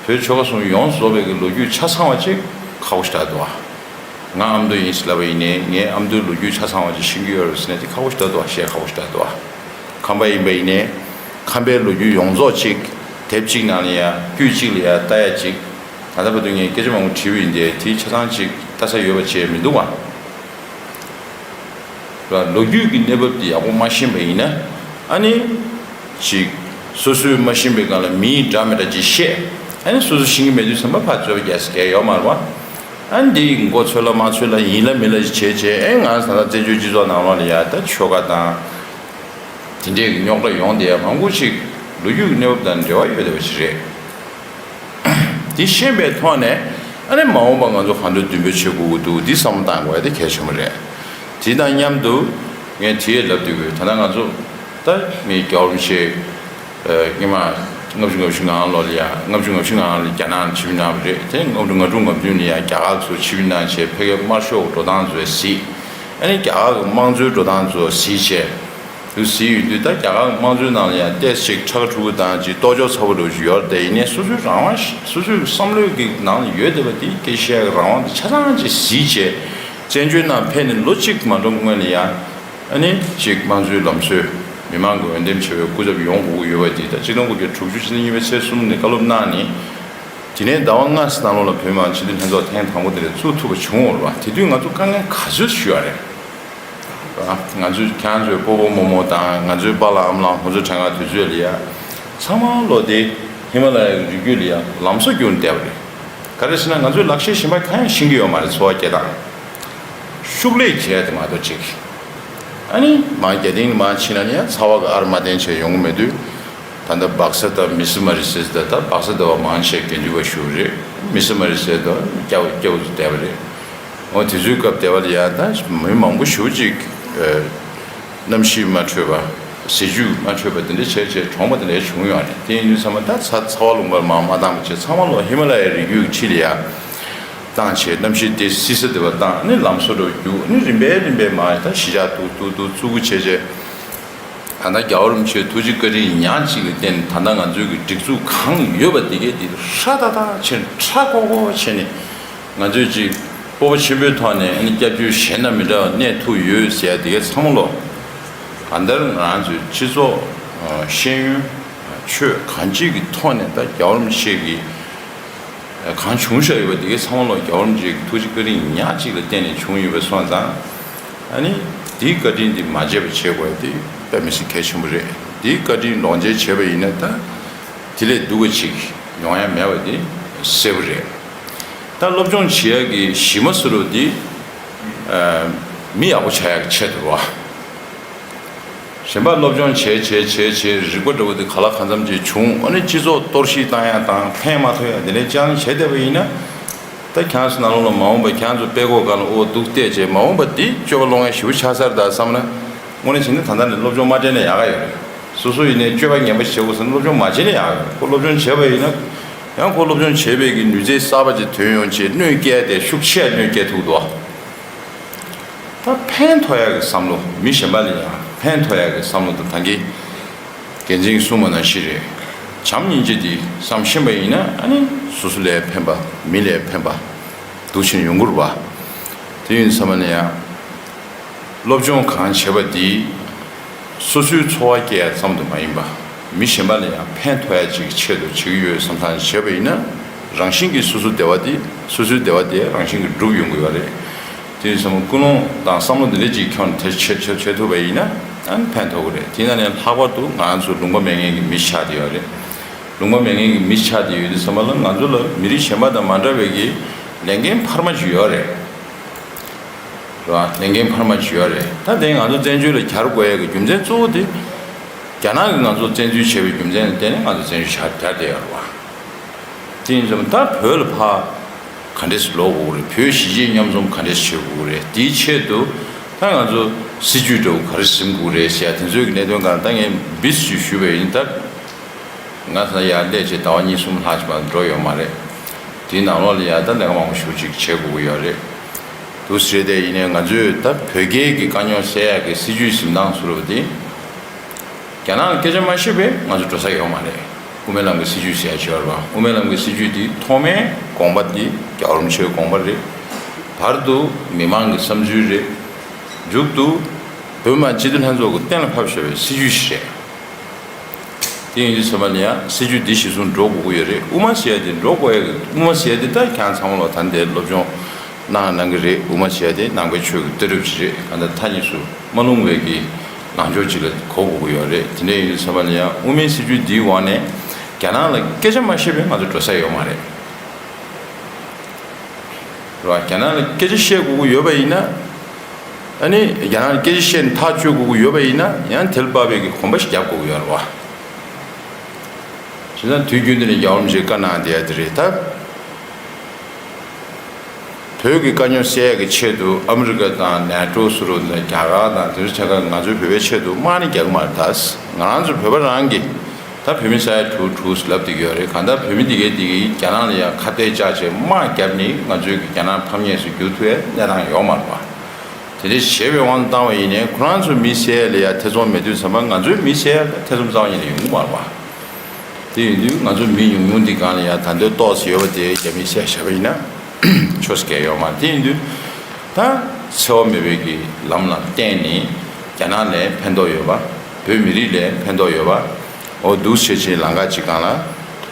བོད་ཆོལ་ཁ་གསུམ་ཡོངས་སུ་རྫོགས་པའི་གི་ལོ་རྒྱུས་ཆ་ཚང་བ་ཅིག་ཁག་པོ་ཞེ་དྲག་འདུག་ཨ། ང་ཨ་མདོ་ཡིན་ཟེར་ལབ་པ་ཡིན་ནའི་ངའི་ཨ་མདོའི་ལོ་རྒྱུས་ཆ་ཚང་བ་ཅིག་ཤེས་ཀྱི་ཡོད་རེད་ཟེར་ན་དེ་ཁག་པོ་ཞེ་དྲག་འདུག་ཨ། བཤད་ཁག་པོ་ཞེ་དྲག་འདུག་ཨ། ཁམས་པ་ཡིན་པ་ཡིན་ནའི་ཁམས་པའི་ལོ་རྒྱུས་ཡོངས་རྫོགས་ཅིག་དེབ་གཅིག་ནང་ལ་ཡ་དཀྱུས་གཅིག་ལ་ཡ་ལྟ་ཡ་ཅིག། ད་ལྟ་བར་དུ་ངས་སྐད་ཆ་མང་པོ་དྲིས་པ་ཡིན་ཏེ་དེ་ཆ་ཚང་ཅིག་ལྟ་ས་ཡོད་པ་བྱས་མི་འདུག་ཨ། ལོ་རྒྱུས་ཀྱི་གནས་བབ་དེ་ཡག་པོ་མ་ཤེས་པ་ཡིན་ན། ཨ་ནི་ཅིག་སོ་སོས་མ་ཤེས་པའི་སྒང་ལ་མིའི་འདྲ་མི་འདྲ་ཅིག་བཤད། ཨ་ནི་སོ་སོ་ཤེས་ཀྱི་མེད་དུས་ཙམ་པ་ཕར་རྩོད་པ་རྒྱག་ས་གང་ཡང་ཡོད་མ་རེད་བ། ཨ་ནི་འདི་མགོ་ཚོས་ལ་མ་ཚོས་ལ་ཡིན་ལ་མིན་ལ་ཅིག་བྱས་བྱས། ཨེ་ང་ད་ལྟ་བཙན་བྱོལ་སྤྱི་ཚོགས་ནང་ལོགས་ལ་ཡ་ད་ཆོལ་ཁ་དང་དེ་འདྲའི་རྙོག་དྲ་ཡོང་བསྡད་ཡ་མང་པོ་ཅིག་ལོ་རྒྱུས་ཀྱི་གནས་བབ་དང་འབྲེལ་བ་ཡོད་བསྡད་པ་ཅིག་རེད། དེ་ཤེས་པའི་ཐོག་ནས་ཨ་ནི་མ་འོངས་པ་ང་ཚོ་གང་འདྲ་མདུན་སྤོས་བྱེད་དགོས་ཀྱི་འདུག་འདི་བསམ་བློ་བཏང་དགོས་ཡ་དེ་གལ་ཆེན་པོ་རེད། དེ་དང་མཉམ་དུ་ངས་དེ་ཡས་ལབ་སྡོད་དགོས། ད་ལྟ་ང་ཚོ་ད་མི་རྒྱལ་བ་རིན་པོ་ཆེ་སྔོན་མ་ལྔ་བཅུ་ང་བཞི་ལྔ་ལོ་ལ་ཡ། ལྔ་བཅུ་ང་བཞི་ལྔ་ལོ་ལ་རྒྱ་ནག་ལ་ཆིབས་བསྒྱུར་གནང་བ་རེད། དེ་ལྔ་བཅུ་ང་དྲུག་ང་བདུན་ལ་ཡ་རྒྱ་གར་ཚོ་ཆིབས་བསྒྱུར་གནང་བྱས་ཕ་གིའི་དམར་ཤོག་འགྲོ་སྟངས་ཚོ་གཟིགས། ཨ་ནི་རྒྱ་གར་གྱི་དམངས་གཙོའི་འགྲོ་སྟངས་ཚོ་གཟིགས་བྱས། དུ་གཟིགས་ཡོང་དུས་ད་རྒྱ་གར་དམངས་གཙོའི་ནང་ལ་ཡང་ཏོག་ཙམ་ཁྲ་ཁྲ་ཁྲུ་ཁྲུ་དང་ཅིག་ལྟོ་ཅོག་ཚ་པོ་འདྲ་བོ་ཞིག་ཡོད་རེད། དེ་ཡིན་ནའི་སོ་སོའི་རང་དབང་ཞིག་སོ་སོའི་བསམ་བློའི་གི་ནང་ལ་ཡོད་བསྡད་པ་དེ་སྐད་ཆ་བཤད་ཡག་གི་རང་དབང་དེ་ཆ་ཚང་ཅིག་གཟིགས་བྱས། བཙན་བྱོལ་ནང་ཕེབས་ནས་ལོ་གཅིག་མ་འགྲོ་སྔོན་ལ་ཡང་ཨ་ནི་ཅིག་དམངས་གཙོའི་ལམ་སྲོལ་མི་མང་གི་འོས་འདེམས་བྱས་པའི་སྐུ་ཚབ་ཡོང་དགོས་ཀྱི་ཡོད་པ་དེ་ད་གཅིག་སྟོང་དགུ་བརྒྱ་དྲུག་ཅུ་ཕྱི་ཟླ་གཉིས་པའི་ཚེས་གསུམ་ནས་བཀའ་སློབ་གནང་ནས། དེ་ནས་ཟླ་བ་ལྔ་ཙམ་ནང་ལོགས་ལ་བོད་མི་མང་སྤྱི་འཐུས་ལྷན་ཚོགས་ཐེངས་དང་པོ་དེ་འདྲ་བཙུགས་ཐུབ་པ་བྱུང་ཡོད་རེད་བ། དེ་དུས་ང་ཚོ་དཀའ་ངལ་ག་ཚོད་ཞུ་ཡ་རེད། ང་ཚོས་ཁྱེད་རང་ཚོའི་སྤོ་བོ་རྨོ་མོ་དང་ང་ཚོའི་པཱ་ལགས་ཨ་མ་ལགས་ཁོང་ཚོ་དྲན་ག་དུས་ཚོད་ལ་ཡ། ཚང་མ་ལོ་དེ་ཧི་མ་ལ་ཡའི་རི་རྒྱུད་ལ་ཡ་ལམ་བཟོ་བསྒྱུར་བསྡད་པ་རེད། ག་རེ་ཟེར་ན་ང་ཚོས་ལག་ཤེས་གཞན་པ་གང་ཡང་ཤེས་ཀྱི་ཡོད་མ་རེད། འཚོ་བ་སྐྱེལ་སྟངས། ཤུགས་ལས་བྱས་དེ་མ་གཏོགས་ཅིག་ཨ་ནི་མ་རྒྱ་སྟེང་ལ་མ་ཕྱིན་ན་ནི་ཡང་ཚ་བ་གི་ཨར་མ་བསྟན་བྱས་ཡོང་གི་མེད་དུས། ད་ལྟ་སྦག་ས་དང་མི་སི་མ་རི་སེ་ད་ལྟ་སྦག་ས་ཟླ་བ་མང་ཆེ་དགེ་འདུན་པ་བཞུགས་རེད། མི་སི་མ་རི་སེ་ད་སྐྱ་བོ་སྐྱ་བོ་ཚོ་བསྡད་པ་རེད། འོ་དེ་ཚོའི་སྐབས་བསྡད་པ་ལ་ཡང་ད་མི་མང་པོ་ཞེ་པོ་ཅིག་ཨ་གནམ་གཤིས་མ་འཕྲོད་པ། ཟས་བཅུད་མ་འཕྲོད་པ་དེ་འདྲ་བྱས་བྱས་གྲོངས་པ་དེ་འདྲ་བྱུང་ཡོད་རེད། དེ་ཡིན་དུས་ཚང་མ་ད་ཚ་ཚ་བ་ལུང་པར་མར་མ་བཏང་བ་བྱས་ཚང་མ་ལོ་ཧི་མ་ལ་ཡའི་རི་རྒྱུད་ཀྱི་འཁྲིས་ལ་ཡ་བཏང་བྱས་གནམ་གཤིས་དེ་བསིལ་ས་དེ་བ་བཏང་ནི་ལམ་བཟོ་འདྲ་བོ་རྒྱུགས་ནི་རིམ་པས་རིམ་པས་མར་ད་གཞིས་ཆགས་འདུག་འདུག་འདུག་བཙུགས་བྱས་བྱས། ད་ལྟ་རྒྱལ་བ་རིན་པོ་ཆེའི་ཐུགས་རྗེ་བཀའ་དྲིན་ཉག་གཅིག་ལ་བརྟེན་ནས་ད་ལྟ་ང་ཚོའི་གི་སྒྲིག་འཛུགས་གང་ཡོད་པ་དེ་གས་དེ་ཧྲ་ཏག་ཏག་བྱས་ནས་ཁྲ་ཁོག་ཁོག་བྱས་ནས། ང་ཚོས་ཅིག་སྤོབས་པ་ཆེན་པོའི་ཐོག་ནས་ཨ་ནི་སྐྱབས་བཅོལ་གཞན་དང་མི་འདྲ་བ་གནས་ཐུབ་ཡོད་ཟེར་ཡ་དེ་གས་ཚང་མ་ལོ། གང་ལྟར་ང་རང་ཚོའི་སྤྱི་ཚོགས་ཤེས་ཡོན་ཆོས་གང་ཅིའི་གི་ཐོག་ནས་ད་རྒྱལ་བ་རིན་པོ་ཆེ་གི་གང་བྱུང་བཞག་ཡོད་པ་དེ་གས་ཚང་མ་ལོ་རྒྱལ་བ་རིན་པོ་ཆེ་གི་ཐུགས་རྗེ་བཀའ་དྲིན་ཉག་གཅིག་ལ་བརྟེན་ནས་བྱུང་ཡོད་པ་སོང་ཙང་། ཨ་ནི་དེའི་བཀའ་དྲིན་དེ་མ་བརྗེད་པ་བྱེད་དགོས་ཡ་དེ་དཔེ་མི་སྲིད་གལ་ཆེན་པོ་རེད། དེའི་བཀའ་དྲིན་ལོངས་སྤྱོད་བྱས་པ་ཡིན་ན་ད་དེ་ལས་སྡུག་པ་ཅིག་ཡོང་ཡ་མེད་པ་དེ་གསལ་པོ་རེད། ད་སློབ་སྦྱོང་བྱེད་ཡ་གི་གཞི་མ་ཟེར་བ་དེ་ཨ་མི་ཡག་པོ་ཆགས་ཡ་གི་ཆེད་དུ་རེད་བ། གཞན་པ་སློབ་སྦྱོང་བྱས་བྱས་བྱས་བྱས་རིག་པ་འདྲ་བོ་དེ་ག་ལ་གང་འཚམ་ཅིག་བྱུང་། ཨ་ནི་སྤྱི་ཚོགས་གཏོར་བཤིག་བཏང་ཡ་དང་ཕན་མ་ཐོགས་ཡ་དེ་འདྲའི་ཅང་བྱས་བསྡད་པ་ཡིན་ན། ད་ཁྱེད་ཚོ་ནང་ལོགས་ལ་མ་འོངས་པ་ཁྱེད་ཚོ་དཔེ་ཁོག་སྒང་ལ་འོ་འདུག་བལྟས་བྱས་མ་འོངས་པ་འདི་སྤྱོད་པ་སློང་ཡ་ཞེ་པོ་ཆགས་ས་རེད་ད་བསམ་ན། དངོས་གནས་བྱས་ན་ད་ལྟ་ནས་སློབ་སྦྱོང་མ་སྤྲད་ན་ཡག་ག་ཡོད་རེད། སོ་སོ་ཡིན་ནའི་སྤྱོད་པ་ངན་པ་བྱེད་དགོས་ཟེར་ན་སློབ་སྦྱོང་མ་བྱས་ན་ཡག་ག་ཡོད་རེད། ཁོ་སློབ་སྦྱོང་བྱས་པ་ཡིན་ན། ཡང་ཁོ་སློབ་སྦྱོང་བྱས་པའི་གི་ནུས་རྩལ་གསར་པ་ཅིག་ཐོན་ཡོང་བྱས་གནོད་སྐྱེལ་ཏེ་ཤུགས་ཆེ་གནོད་སྐྱེལ་ཐུབ་འདུག་ད་ཕན་ཐོགས་ཡག་གི་བསམ་བློ། མི་གཞན་པ་ལ་ཡང་ཕན་ཐོགས་ཡག་གི་བསམ་བློ་དང་། ད་གིན་འགན་འཛིན་གསུངས་པ་ནང་བཞིན་རེད། བྱམས་སྙིང་རྗེ་འདི་བསམ་ཤེས་པ་ཡིན་ན་ཨ་ནི་སོ་སོ་ལ་ཕན་པ་མི་ལ་ཕན་པ་འདུག་ཕྱིན་ཡོང་གི་རེད་པ། དེ་ཡིན་ཙམ་པ་ལ་ཡང་སློབ་སྦྱོང་གང་བྱས་པ་འདི་སོ་སོའི་འཚོ་བ་སྐྱེལ་ཡག་ཙམ་དུ་མ་ཡིན་པ། མི་གཞན་པ་ལ་ཡང་ཕན་ཐོགས་ཡག་ཅིག་ཆེད་དུ་བྱེད་ཀྱི་ཡོད་བསམ་བསམ་བྱས་པ་ཡིན་ན། རང་བཞིན་གྱིས་སོ་སོའི་བདེ་བ་དེ་སོ་སོའི་བདེ་བ་དེ་རང་བཞིན་གྱིས་འགྲུབ་ཡོང་གི་ཡོད་རེད། དེ་ཡིན་ཙང་ཀུན་སློང་དང་བསམ་བློ་འདི་འདྲ་ཅིག་ཁྱོན་ནས་ཐེ་ཆེ་ཆེ་ཐུབ་པ་ཡིན་ན་ཨ་ནི་ཕན་ཐོགས་ཀྱི་རེད། དེ་ན་ནས་ལྷག་པར་དུ་ང་ཚོ་ལུང་པ་མེད་མཁན་གྱི་མི་ཆགས་བསྡད་ཡོད་རེད། ལུང་པ་མེད་མཁན་གྱི་མི་ཆགས་བསྡད་ཡོད་དུས་ཙམ་པ་ལ་ང་ཚོ་ལ་མི་རིགས་གཞན་པ་དང་མ་འདྲ་བའི་གི་ལས་འགན་འཕར་མ་ཅིག་ཡོད་རེད། རེད་བ། ལས་འགན་འཕར་མ་ཅིག་ཡོད་རེད། ད་དེ་ང་ཚོ་བཙན་བྱོལ་ལ་གྱར་དགོས་ཡག་གི་རྒྱུ་མཚན་གཙོ་བོ་དེ། རྒྱ་ནག་གིས་ང་ཚོ་བཙན་འཛུལ་བྱས་པའི་རྒྱུ་མཚན་ལ་བརྟེན་ནས་ང་ཚོ་བཙན་བྱོལ་ཤར་བསྡད་ཡོད་རེད་བ། དེ་ཡིན་ཙང་ད་བོད་ལ་ཕར་ག་འདྲས་སེ་ལོག་དགོས་ཀྱི་རེད། བོད་གཞིས་བྱེས་མཉམ་འཛོམས་ག་འདྲས་སེ་བྱེད་དགོས་ཀྱི་རེད། དེའི་ཆེད་དུ་ད་ང་ཚོ་སྲིད་ཇུས་འདྲ་བོ་ག་རེ་འཛིན་དགོས་ཀྱི་རེད་ཟེར་ཡ་དེ་ཚོའི་གི་གནད་དོན་སྒང་ད་ངས་བིས་ཅིག་ཞུས་པ་ཡིན། ད་ང་ད་ཡར་སླེབས་བྱས་ཟླ་བ་གཉིས་གསུམ་ལྷག་ཅིག་མ་འགྲོ་ཡོད་མ་རེད། དེའི་ནང་ལོགས་ལ་ཡ་ད་ལས་ཀ་མང་པོ་ཞེ་པོ་ཅིག་བྱེད་དགོས་ཀྱི་ཡོད་རེད། འདུག་ཟེར་དེ་ཡིན་ནའི་ང་ཚོས་ད་བོད་རྒྱའི་གི་དཀའ་རྙོག་སེལ་ཡག་གི་སྲིད་ཇུས་འཛིན་སྟངས་ཟེར་བ་དེ། རྒྱ་ནག་ལ་སྐད་ཆ་མ་བཤད་པའི་ང་ཚོ་འགྲོ་ས་ཡོད་མ་རེད། དབུ་མའི་ལམ་གྱི་སྲིད་ཇུས་ཟེར་ཡ་ཅིག་ཡོད་རེད་བ། དབུ་མའི་ལམ་གྱི་སྲིད་ཇུས་འདི་ཐོག་མའི་དགོངས་པ་འདི་རྒྱལ་བ་རིན་པོ་ཆེའི་དགོངས་པ་རེད། བར་དུ་མི་མང་གི་བསམ་ཚུལ་རེད། མཇུག་ཏུ་བོད་མི་མང་སྤྱི་འཐུས་ལྷན་ཚོགས་ཀྱིས་གཏན་ལ་ཕབ་བཞག་པའི་སྲིད་ཇུས་ཤིག་རེད། དེ་ཡིན་དུས་ཙམ་པ་ལ་ཡང་སྲིད་ཇུས་འདི་གཞིར་བཟུང་འགྲོ་དགོས་ཀྱི་ཡོད་རེད། དབུ་མ་ཟེར་ཡ་དེ་འགྲོ་དགོས་ཡ་གི། དབུ་མ་ཟེར་ཡ་དེ་ད་ཁྱེད་རང་ཚང་མ་ལ་ད་འདིར་སློབ་སྦྱོང་གནང་གནང་གི་རེད། དབུ་མ་ཟེར་ཡ་དེ་ནང་པའི་ཆོས་ཀྱི་ལྟ་གྲུབ་ཅིག་རེད། གང་ལྟར་མཐའ་གཉིས་སུ་མ་ལྷུང་བའི་གི་ལངས་ཕྱོགས་ཅིག་ལ་གོ་དགོས་ཀྱི་ཡོད་རེད། དེ་འདྲ་ཡིན་དུས་ཙམ་པ་ལ་ཡང་དབུ་མའི་སྲིད་ཇུས་འདིའི་འོག་ནས་རྒྱ་ནག་ལ་སྐད་ཆ་མ་བཤད་པའི་ང་ཚོ་འགྲོ་ས་ཡོད་མ་རེད། རེད་བ། རྒྱ་ནག་ལ་སྐད་ཆ་བཤད་དགོས་ཀྱི་ཡོད་པ་ཡིན་ན། ཨ་ནི་རྒྱ་ནག་ལ་སྐད་ཆ་བཤད་ནས་ཐག་གཅོད་དགོས་ཀྱི་ཡོད་པ་ཡིན་ན་ཡང་དེ་ལ་དཔག་པའི་གི་གོམ་པ་ཞིག་རྒྱབ་དགོས་ཀྱི་ཡོད་རེད་བ། བྱས་ཙང་དུས་རྒྱུན་དུ་ནས་རྒྱལ་བ་རིན་པོ་ཆེས་བཀའ་གནང་བསྡད་ཡ་དེ་རེད་ད། བོད་ཀྱི་དཀའ་རྙོག་སེལ་ཡག་གི་ཆེད་དུ་ཨ་མི་རི་ཀ་དང་ནེ་ཊོ་ཟེར་བ་དང་རྒྱ་གར་དང་དེ་ཚོ་ཆ་ཁག་ང་ཚོའི་བོད་པའི་ཆེད་དུ་དམག་ནི་རྒྱག་གི་མ་རེད་ད། ང་རང་ཚོ་བོད་པ་རང་གིས་ད་བོད་མི་ས་ཡ་དྲུག་དྲུག་ལབ་བསྡད་ཀྱི་ཡོད་རེད། གང་ལྟར་བོད་མི་འདི་གས་འདི་གིས་རྒྱ་ནག་ལ་ཡང་ཁ་གཏད་བཅག་བྱས་དམག་བརྒྱབ་ནས་ང་ཚོའི་གི་རྒྱ་ནག་ཕམ་ཉེས་སུ་འགྱུར་ཐུབ་ཡ་གནས་སྟངས་ཡོད་མ་རེད་པ། དེ་འདྲ་བྱས་པའི་དབང་དུ་བཏང་བ་ཡིན་ནའི་ཁོ་རང་ཚོའི་མི་བསད་ཡ་ལ་ཡ་ཐེ་ཚོམ་མེད་དུས་ཙམ་པ་ང་ཚོའི་མི་བསད་ཡ་ལ་ཐེ་ཚོམ་རྩ་བ་ཉིད་ནས་ཡོང་གི་མ་རེད་པ། དེ་ཡིན་དུས་ང་ཚོ་མི་ཉུང་ཉུང་འདི་སྒང་ལ་ཡ་ད་འདོད་ཏོག་ཙམ་ཡོད་པ་དེ་རྒྱ་མིས་བསད་བཞག་པ་ཡིན་ན་ཆོག་ས་གང་ཡང་ཡོད་མ་རེད། དེ་ཡིན་དུས་ད་འཚེ་བ་མེད་པའི་གི་ལམ་ལ་བརྟེན་ནས་རྒྱ་ནག་ལ་ཕན་ཐོགས་ཡོད་པ། བོད་མི་རིགས་ལ་ཕན་ཐོགས་ཡོད་པ། འོ་འདུག་བྱས་བྱས་ལམ་ཁ་ཅིག་སྒང་ལ་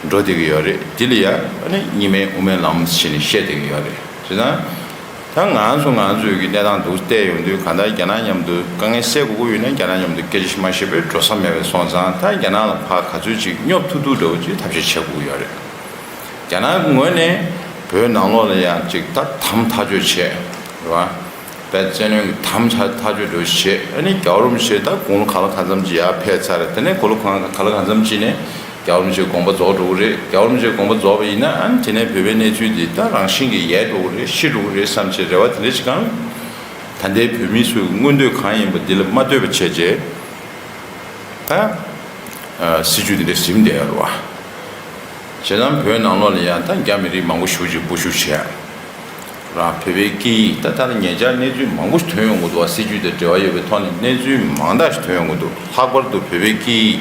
འགྲོ་བསྡད་ཀྱི་ཡོད་རེད། དེ་ལ་ཡ་ཨ་ནི་གཉིས་སྨན་དབུ་མའི་ལམ་ཟེར་ནས་བཤད་བསྡད་ཀྱི་ཡོད་རེད། བྱས་ཙང་། ད་ང་ཚོ་ང་ཚོའི་གི་གནས་སྟངས་འདུག་བལྟས་ཡོང་དུས་གང་ལྟར་རྒྱ་ནག་མཉམ་དུ་དཀའ་ངལ་སེལ་དགོས་ཀྱི་ཡོད་ན་རྒྱ་ནག་མཉམ་དུ་སྐད་ཆ་མ་བཤད་པའི་འགྲོ་ས་མེད་པ་སོང་ཙང་ད་རྒྱ་ནག་ལ་ཕར་ག་ཚོད་ཅིག་སྙོབ་ཐུབ་ཐུབ་འདྲ་བོ་ཅིག་ཐབས་ཤེས་བྱེད་དགོས་ཀྱི་ཡོད་རེད། རྒྱ་ནག་གི་ངོས་ནས་བོད་ནང་ལོགས་ལ་ཡང་ཅིག་ད་དམ་ཐག་གཅོད་བྱས་རེད་བ། བོད་བཙན་གནོན་གྱི་དམ་ཐག་ཐག་གཅོད་འདྲ་བོ་བྱས། ཨ་ནི་རྒྱལ་བ་རིན་པོ་ཆེ་ད་དགུང་ལོ་ག་ལ་གང་འཚམ་ཅིག་ཡར་ཕེབས་ཚར། དེ་ནས་དགུང་ལོ་ག་ལ་གང་འཚམ་ཅིག་ནས་རྒྱལ་བ་རིན་པོ་ཆེའི་དགོངས་པ་རྫོགས་འགྲོ་གི་རེད། རྒྱལ་བ་རིན་པོ་ཆེའི་དགོངས་པ་རྫོགས་པ་ཡིན་ན་ཨ་ནི་དེ་ནས་བོད་པའི་གནས་ཚུལ་འདི་ད་རང་བཞིན་གྱིས་ཡལ་འགྲོ་གི་རེད། ཤི་འགྲོ་གི་རེད་བསམ་བྱས་རེ་བ་དེ་འདྲ་ཅིག་གང་། ད་ལྟའི་བོད་མི་ཚོའི་མངོན་འདོད་གང་ཡིན་པ་འདི་ལ་མ་ལྟོས་པ་བྱས་རྗེས་ད་སྲིད་ཇུས་འདི་འདྲ་ཟིན་བསྡད་ཡོད་རེད་བ། བྱས་ཙང་བོད་ནང་ལོགས་ལ་ཡང་ད་རྒྱ་མི་རིགས་མང་པོ་ཞེ་པོ་ཅིག་འབོད་ཤུགས་བྱས། རང་བོད་པའི་སྐད་ཡིག་ད་ལྟ་ལ་ཉེ་ཆར་གནས་ཚུལ་མང་པོ་ཞིག་ཐོན་ཡོང་གི་འདུག་བ། སྲིད་ཇུས་དང་འབྲེལ་བ་ཡོད་པའི་ཐོག་ནས་གནས་ཚུལ་མང་དག་ཞིག་ཐོན་ཡོང་གི་འདུག་ལྷག་པར་དུ་བོད་པའི་སྐད་ཡིག་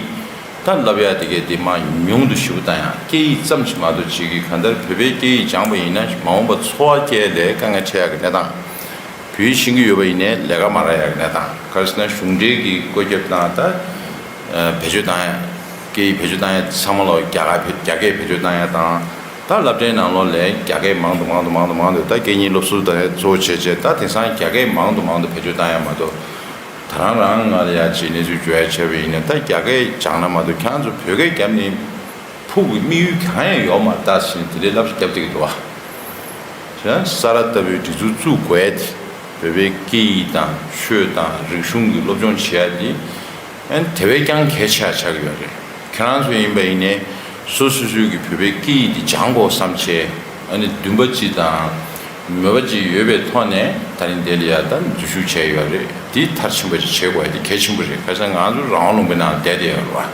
ད་བསླབ་ཡ་དེ་གས་དེ་མར་ཉུང་དུ་ཞེ་པོ་བཏང་ཡ། སྐད་ཡིག་ཙམ་ཞིག་མ་གཏོགས་བྱེད་ཀྱི། གང་ལྟར་བོད་པའི་སྐད་ཡིག་སྦྱངས་པ་ཡིན་ན་མ་འོངས་པ་འཚོ་བ་སྐྱེལ་ལས་དཀའ་ངལ་འཕྲད་ཡག་གི་གནས་སྟངས། བོད་ཡིག་ཤེས་ཀྱི་ཡོད་པ་ཡིན་ནའི་ལས་ཀ་མ་རག་ཡག་གི་གནས་སྟངས། ག་རེ་ཟེར་ན་གཞུང་འབྲེལ་གྱི་བཀོད་ཁྱབ་དང་ད་བེད་སྤྱོད་བཏང་ཡ། སྐད་ཡིག་བེད་སྤྱོད་བཏང་ཡ་ཚང་མ་ལོ་རྒྱ་གར་བེད་རྒྱ་སྐད་བེད་སྤྱོད་བཏང་ཡ་དང་། ད་སློབ་གྲྭའི་ནང་ལོགས་ལ་རྒྱ་སྐད་མང་དུ་མང་དུ་མང་དུ་མང་དུ་ད་སྐད་གཉིས་སློབ་གསོ་དང་གཙོ་བོ་བྱས་བྱས་ད་དེང་སང་རྒྱ་སྐད་མང་དུ་མང་དུ་བེད་སྤྱོད་བཏང་ཡ་མ་གཏོགས། ད་རང་རང་ང་ལ་ཡ་ཅིག་གནས་ཚུལ་བརྗོད་ཡ་བྱས་པ་ཡིན་ན་ད་རྒྱ་སྐད་སྦྱངས་ན་མ་གཏོགས་ཁྱེད་རང་ཚོ་བོད་སྐད་བརྒྱབ་ནས་ཕུགས་ཀྱི་དམིགས་ཡུལ་གང་ཡང་ཡོད་མ་རེད་ད་ཟེར་ནས་དེ་འདྲའི་བསླབ་བྱ་བརྒྱབ་བསྡད་ཀྱི་འདུག་བ། བྱས་ན་ས་རཱ་ལྟ་བུའི་སྒྲིག་འཛུགས་བཙུགས་དགོས་ཡ་དེ་བོད་པའི་སྐད་ཡིག་དང་ཆོས་དང་རིག་གཞུང་གི་སློབ་སྦྱོང་བྱེད་ཡ་དེ། ཨ་ནི་དེ་བས་ཀྱང་གལ་ཆེ་བ་ཆགས་ཀྱི་ཡོད་རེད། ཁྱེད་རང་ཚོ་ཡིན་པ་ཡིན་ནའི་སོ་སོ་སོའི་གི་བོད་པའི་སྐད་ཡིག་འདི་སྦྱང་དགོས་བསམ་བྱས། ཨ་ནི་འདུན་པ་གཅིག་དང་མོས་པ་གཅིག་ཡོད་པའི་ཐོག་ནས་ད་རིང་འདི་ལ་ཡ་ད་འཛུལ་ཞུགས་བྱས་ཡོད་རེད། འདི་མཐར་ཕྱིན་པ་ཅིག་བྱེད་དགོས་ཡ་འདི་གལ་ཆེན་པོ་རེད། ཁ་སང་ང་ཚོ་རང་དབང་ལུང་པའི་ནང་བསྡད་བསྡད་ཡོད་རེད་བ།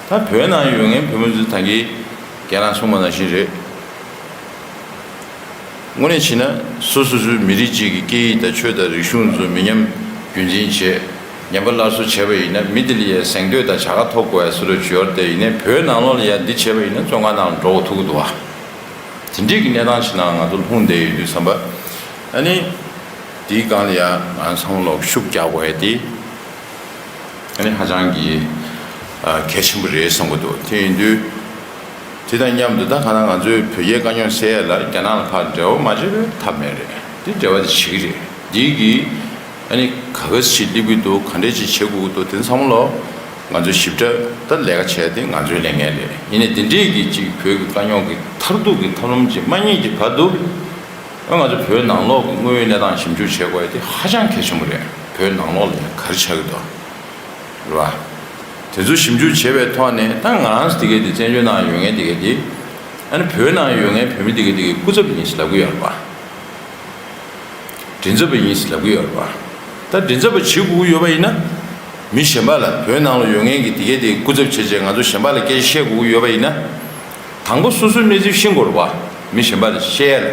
ད་བོད་ནང་ཡོད་མཁན་བོད་མི་ཚོ་ད་གིན་རྒན་ལགས་གསུངས་པ་ནང་བཞིན་རེད། དངོས་གནས་བྱས་ན་སོ་སོ་སོའི་མི་རིགས་གཅིག་གི་སྐད་ཡིག་དང་ཆོས་དང་རིག་གཞུང་ཚོ་མི་ཉམས་རྒྱུན་འཛིན་བྱེད། ཉམས་པ་སླར་གསོ་བྱས་པ་ཡིན་ན་མི་དེ་ལ་ཡ་གཟེངས་བསྟོད་དང་བྱ་དགའ་ཐོབ་དགོས་ཡ་སུ་རེད་བརྗོད་དེ་ཡིན་ནའི་བོད་ནང་ལོགས་ལ་ཡ་འདི་བྱས་པ་ཡིན་ན་བཙོན་ཁང་ནང་ལ་འགྲོ་དགོས་ཐུག་གི་འདུག་བ། དེ་འདྲས་ཀྱི་གནས་སྟངས་ཤིག་ནང་ང་ཚོ་ལྷུང་བསྡད་ཡོད་དུས་ཙམ་པ། ཨ་ནི། དེའི་སྒང་ལ་ཡ་ང་ཚང་མ་ལོག་ཤུགས་རྒྱག་དགོས་ཡ་དེ། ཨ་ནི་ཧ་ཅང་གི་ཨ་གལ་ཆེན་པོ་རེད་བསམ་གྱི་འདུག་དེ་ཡིན་དུས། དེ་དང་མཉམ་དུ་ད་ག་ན་ང་ཚོའི་བོད་རྒྱའི་དཀའ་རྙོག་སེལ་ཡ་ལ་རྒྱ་ནག་ལ་ཕར་འབྲེལ་བ་མ་བྱས་པའི་ཐབས་མེད་རེད། དེ་འབྲེལ་བ་དེ་བྱེད་ཀྱི་རེད། འདི་གི་ཨ་ནི་ག་ག་ཞིག་སླེབས་ཀྱི་འདུག་ག་འདྲས་ཅིག་བྱེད་དགོས་ཀྱི་འདུག་དེ་ཚང་མ་ལོ་ང་ཚོས་ཞིབ་ཕྲ་ད་ལས་ཀ་བྱས་ཏེ་ང་ཚོའི་ལས་འགན་རེད། ཡིན་ནའི་འདི་འདྲས་ཀྱི་ཅིག་བོད་ཀྱི་དཀའ་རྙོག་གི་མཐར་ཐུག་གི་ཐབས་ལམ་ཅིག་མ་རྙེད་ཀྱི་བར་དུ། ཨ་ང་ཚོ་བོད་ནང་ལོགས་ཀྱི་དངོས་ཡོད་གནས་སྟངས་ཞིབ་འཇུག་བྱེད་དགོས་ཡ་དེ་ཧ་ཅང་གལ་ཆེན་པོ་རེད། བོད་ནང་ལོགས་ལ་ཡང་ག་རེ་ཆགས་ཀྱི་འདུག་རེད་བ། དེ་ཚོ་ཞིབ་འཇུག་བྱས་པའི་ཐོག་ནས་ད་ང་རང་ཚོ་དེ་གའི་དེ་བཙན་བྱོལ་ནང་ཡོད་མཁན་དེ་གའི་དེ། ཨ་ནི་བོད་ནང་ཡོད་མཁན་བོད་མི་དེ་གའི་དེ་གའི་སྐུ་ཚབ་ཡིན་ཟེར་ལབ་ཀྱི་ཡོད་རེད་པ། མགྲིན་ཚབ་པ་ཡིན་ཟེར་ལབ་ཀྱི་ཡོད་རེད་པ། ད་མགྲིན་ཚབ་པ་བྱེད་དགོས་ཀྱི་ཡོད་པ་ཡིན་ན། མི་གཞན་པ་ལ་བོད་ནང་ལ་ཡོད་མཁན་གྱི་དེ་གའི་དེ་སྐུ་ཚབ་བྱས་བྱས་ང་ཚོ་གཞན་པ་ལ་སྐད་ཆ་བཤད་དགོས་ཀྱི་ཡོད་པ་ཡིན་ན། དང་པོ་སོ་སོའི་གནས་ཚུལ་ཤེས་དགོས་རེད་པ། མི་གཞན་པ་ལ་བཤད་ཡ་ལ།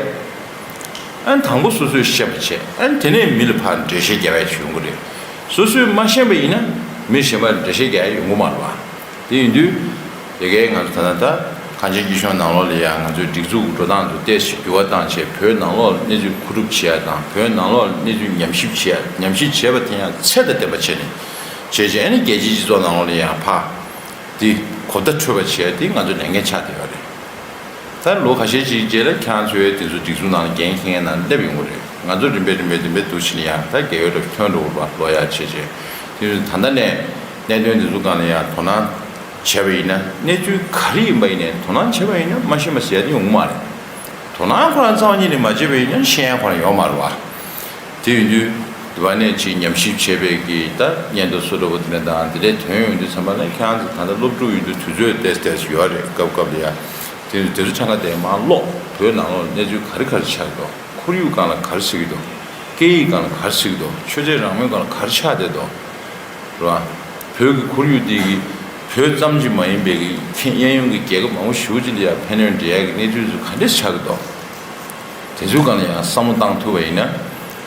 ཨ་ནི་དང་པོ་སོ་སོས་ཤེས་པ་བྱས། ཨ་ནི་དེ་ནས་མི་ལ་ཕར་འགྲེལ་བཤད་རྒྱག་ཡ་ཅིག་ཡོང་གི་རེད། སོ་སོས་མ་ཤེས་པ་ཡིན་ན་མི་གཞན་པར་འགྲེལ་བཤད་རྒྱག་ཡ་ཡོང་གི་མ་རེད་པ། དེ་ཡིན་དུས། དེ་གའི་ང་ཚོ་ད་ལྟ་ད་གངས་ཅན་སྐྱིད་གཤོངས་ནང་ལོགས་ལ་ཡང་ང་ཚོའི་སྒྲིག་འཛུགས་འགྲོ་སྟངས་ཚོ་ཏོག་ཙམ་འགྱུར་བ་བཏང་བྱས། བོད་ནང་ལོགས་ལ་གནས་ཚུལ་མཁོ་སྒྲུབ་བྱེད་ཡ་དང་། བོད་ནང་ལོགས་ལ་གནས་ཚུལ་ཉམས་ཞིབ་བྱེད་ཡ། ཉམས་ཞིབ་བྱས་པ་དེ་ཡང་ཚད་དང་ལྡན་པ་བྱས་ནས་བྱས་རྗེས། ཨ་ནི་རྒྱལ་སྤྱིའི་སྤྱི་ཚོགས་ནང་ལོགས་ལ་ཡང་ཕར་དེ་གོ་བརྡ་འཕྲོད་པ་བྱེད་ཡ་དེ་ང་ཚོའི་ལས་འགན་ཆགས་བསྡད་ཡོད་རེད། ད་ལོ་ཁ་ཤས་ཅིག་རྗེས་ལ་ཁྱེད་རང་ཚོའི་དེ་ཚོ་སྒྲིག་འཛུགས་ནང་འགན་འཁྱེར་མཁན་ནང་སླེབས་ཡོང་གི་རེད། ང་ཚོ་རིམ་པས་རིམ་པས་རིམ་པས་འདུག་ཕྱིན་ཡང་ད་རྒྱལ་ཡོངས་ལ་ཐོན་འགྲོ་གི་རེད་པ། ལོ་ཡར་བྱས་རྗེས། དེ་ཚོ་ད་ལྟ་ནས་གནད་དོན་དེ་ཚོ་སྒང་ལ་ཡང་དོ་སྣང་བྱས་པ་ཡིན་ན། གནས་ཚུལ་ག་རེ་ཡིན་པ་ཡིན་ནའི་དོ་སྣང་བྱས་པ་ཡིན་ན་མ་ཤེས་པ་ཟེར་ཡ་དེ་ཡོང་གི་མ་རེད། དོ་སྣང་ཁོ་རང་རྩ་བ་ཉིད་ནས་མ་བྱས་པ་ཡིན་ན་ཤེས་ཡ་ཁོ་རང་ཡོད་མ་རེད་པ། དེ་ཡིན་དུས་དེ་བ་ནས་ཅིག་ཉམས་ཞིབ་བྱས་པའི་གི་ད་སྙན་ཐོ་སུ་འདྲ་པོ་དེ་འདྲ་དང་དེ་འདྲའི་ཐོན་ཡོང་དུས་ཙམ་པ་ལ། ཁྱེད་རང་ཚོ་ད་ལྟ་སློབ་ཕྲུག་ཡིན་དུས་དུས་ཚོད་ཏོག་ཙམ་ཡོད་རེད། སྐབས་སྐབས་ལ་ཡ། དེ་དུས་དེ་ཚོ་ཆ་ཚང་དེ་མར་ཀློག་བོད་ནང་ལོགས་གནས་ཚུལ་ག་རེ་ག་རེ་ཆགས་ཀྱི་འདུག་ཁོར་ཡུག་སྒང་ལ་ག་རེ་ཟེར་གྱི་འདུག་སྐད་ཡིག་སྒང་ལ་ག་རེ་ཟེར་གྱི་འདུག་ཆོས་དད་རང་མོས་སྒང་ལ་ག་རེ་ཆགས་བསྡད་འདུག་རེད་པ། བོད་ཀྱི་ཁོར་ཡུག་འདི་གིས་བོད་ཙམ་གྱིས་མ་ཡིན་པའི་གི་ཁྱེད་གཡས་གཡོན་གྱི་རྒྱལ་ཁབ་མང་པོ་ཞེ་པོ་ཅིག་ལ་ཡང་ཕན་གནོད་འབྲེལ་ཡག་གི་གནས་ཚུལ་ཚོ་ག་འདྲས་ཆགས་ཀྱི་འདུག་དེ་ཚོའི་སྒང་ལ་ཡང་བསམ་བློ་བཏང་ཐུབ་པ་ཡིན་ན།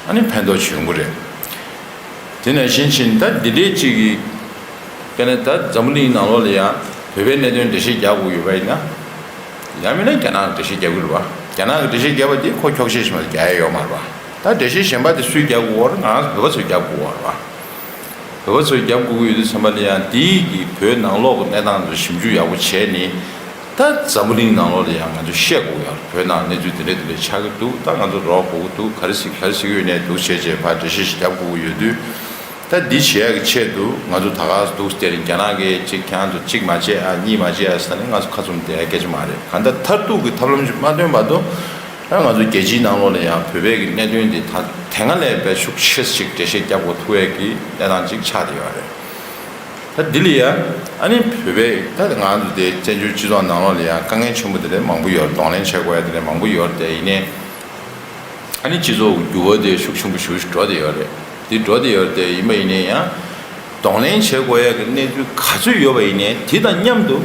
ཨ་ནི་ཕན་ཐོགས་ཡོང་གི་རེད། དེ་ནང་བཞིན་བྱས་ད་འདི་འདྲས་ཅིག་གི། དཔེར་ན་ད་འཛམ་བུ་གླིང་ནང་ལོགས་ལ་ཡང་བོད་པའི་གནད་དོན་འགྲེལ་བཤད་རྒྱག་དགོས་ཡོད་པ་ཡིན་ན། ཡང་མིན་ན་རྒྱ་ནག་གི་འགྲེལ་བཤད་རྒྱག་གི་རེད་པ། རྒྱ་ནག་གི་འགྲེལ་བཤད་རྒྱབ་པ་དེ་ཁོ་འཁྱོག་བཤད་ཞིག་མ་རྒྱག་ཡ་ཡོད་མ་རེད་པ། ད་འགྲེལ་བཤད་གཞན་པ་དེ་སུས་རྒྱབ་དགོས་པ་རེད། ང་རང་ཚོ་བོད་པ་ཚོས་རྒྱབ་དགོས་པ་རེད་པ། བོད་པ་ཚོས་རྒྱབ་དགོས་ཀྱི་ཡོད་དུས་ཙམ་པ་ལ་ཡང་དེའི་གི་བོད་ནང་ལོགས་ཀྱི་གནས་སྟངས་ཚོ་ཞིབ་འཇུག་ཡག་པོ་བྱས་ནས། ད་འཛམ་བུ་གླིང་ནང་ལོགས་ལ་ཡང་ང་ཚོས་བཤད་དགོས་ཡ། བོད་ནང་གནས་ཚུལ་དེ་འདྲ་དེ་འདྲ་ཆགས་ཀྱི་འདུག་ད་ང་ཚོ་རོགས་དགོས་ཀྱི་འདུག་ག་རེ་ཟེར་ག་རེ་ཟེར་གྱི་ཡོད་ནའི་འདུག་བྱས་བྱས་ཕར་འགྲེལ་བཤད་ཞིག་རྒྱབ་དགོས་ཀྱི་ཡོད་དུས། ད་འདི་བྱེད་ཡ་གི་ཆེད་དུ་ང་ཚོ་ད་ག་སེ་འདུག་སྟེ་རིང་རྒྱ་ནག་གིས་གཅིག་ཁྱེད་རང་ཚོ་གཅིག་མ་བྱེད་ཨ། གཉིས་མ་བྱེད་ཨ་ཟེར་ནས་ང་ཚོ་ཁ་བཙུམ་བསྡད་ཡ་སྐད་ཆ་མ་རེད། གང་ལྟར་མཐར་ཐུག་གི་ཐབས་ལམ་ཞིག་མ་བཏོན་བར་དུ། ད་ང་ཚོ་རྒྱལ་སྤྱིའི་ནང་ལོགས་ལ་ཡང་བོད་པའི་གི་གནད་དོན་འདི་ད་དེ་སྔ་ལས་དཔེ་ཤུགས་ཆེ་ཞིག་འགྲེལ་བཤད་རྒྱབ་དགོས་ཐུག་ཡས་ཀྱི་གནས་སྟངས་ཅིག་ཆགས་བསྡད་ཡོད་རེད། ད་འདི་ལ་ཡང་ཨ་ནི་བོད་པའི་ད་ང་ཚོ་དེ་བཙན་བྱོལ་སྤྱི་ཚོགས་ནང་ལོགས་ལ་ཡང་དཀའ་ངལ་ཆེན་པོ་དེ་འདྲ་མང་པོ་ཡོད། གདོང་ལེན་བྱེད་དགོས་ཡ་དེ་འདྲ་མང་པོ་ཡོད་རེད། དེ་ཡིན་ནའི་ཨ་ནི་སྤྱི་ཚོགས་འགྱུར་བ་དེ་ཤུགས་ཆེན་པོ་ཞེ་པོ་ཞིག་འགྲོ་བསྡད་ཡོད་རེད། དེ་འགྲོ་བསྡད་ཡོད་རེད། དེ་ཡིན་པ་ཡིན་ནའི་ཡང་གདོང་ལེན་བྱེད་དགོས་ཡ་གི་གནས་ཚུལ་ག་ཚོད་ཡོད་པ་ཡིན་ནའི་དེ་དང་མཉམ་དུ་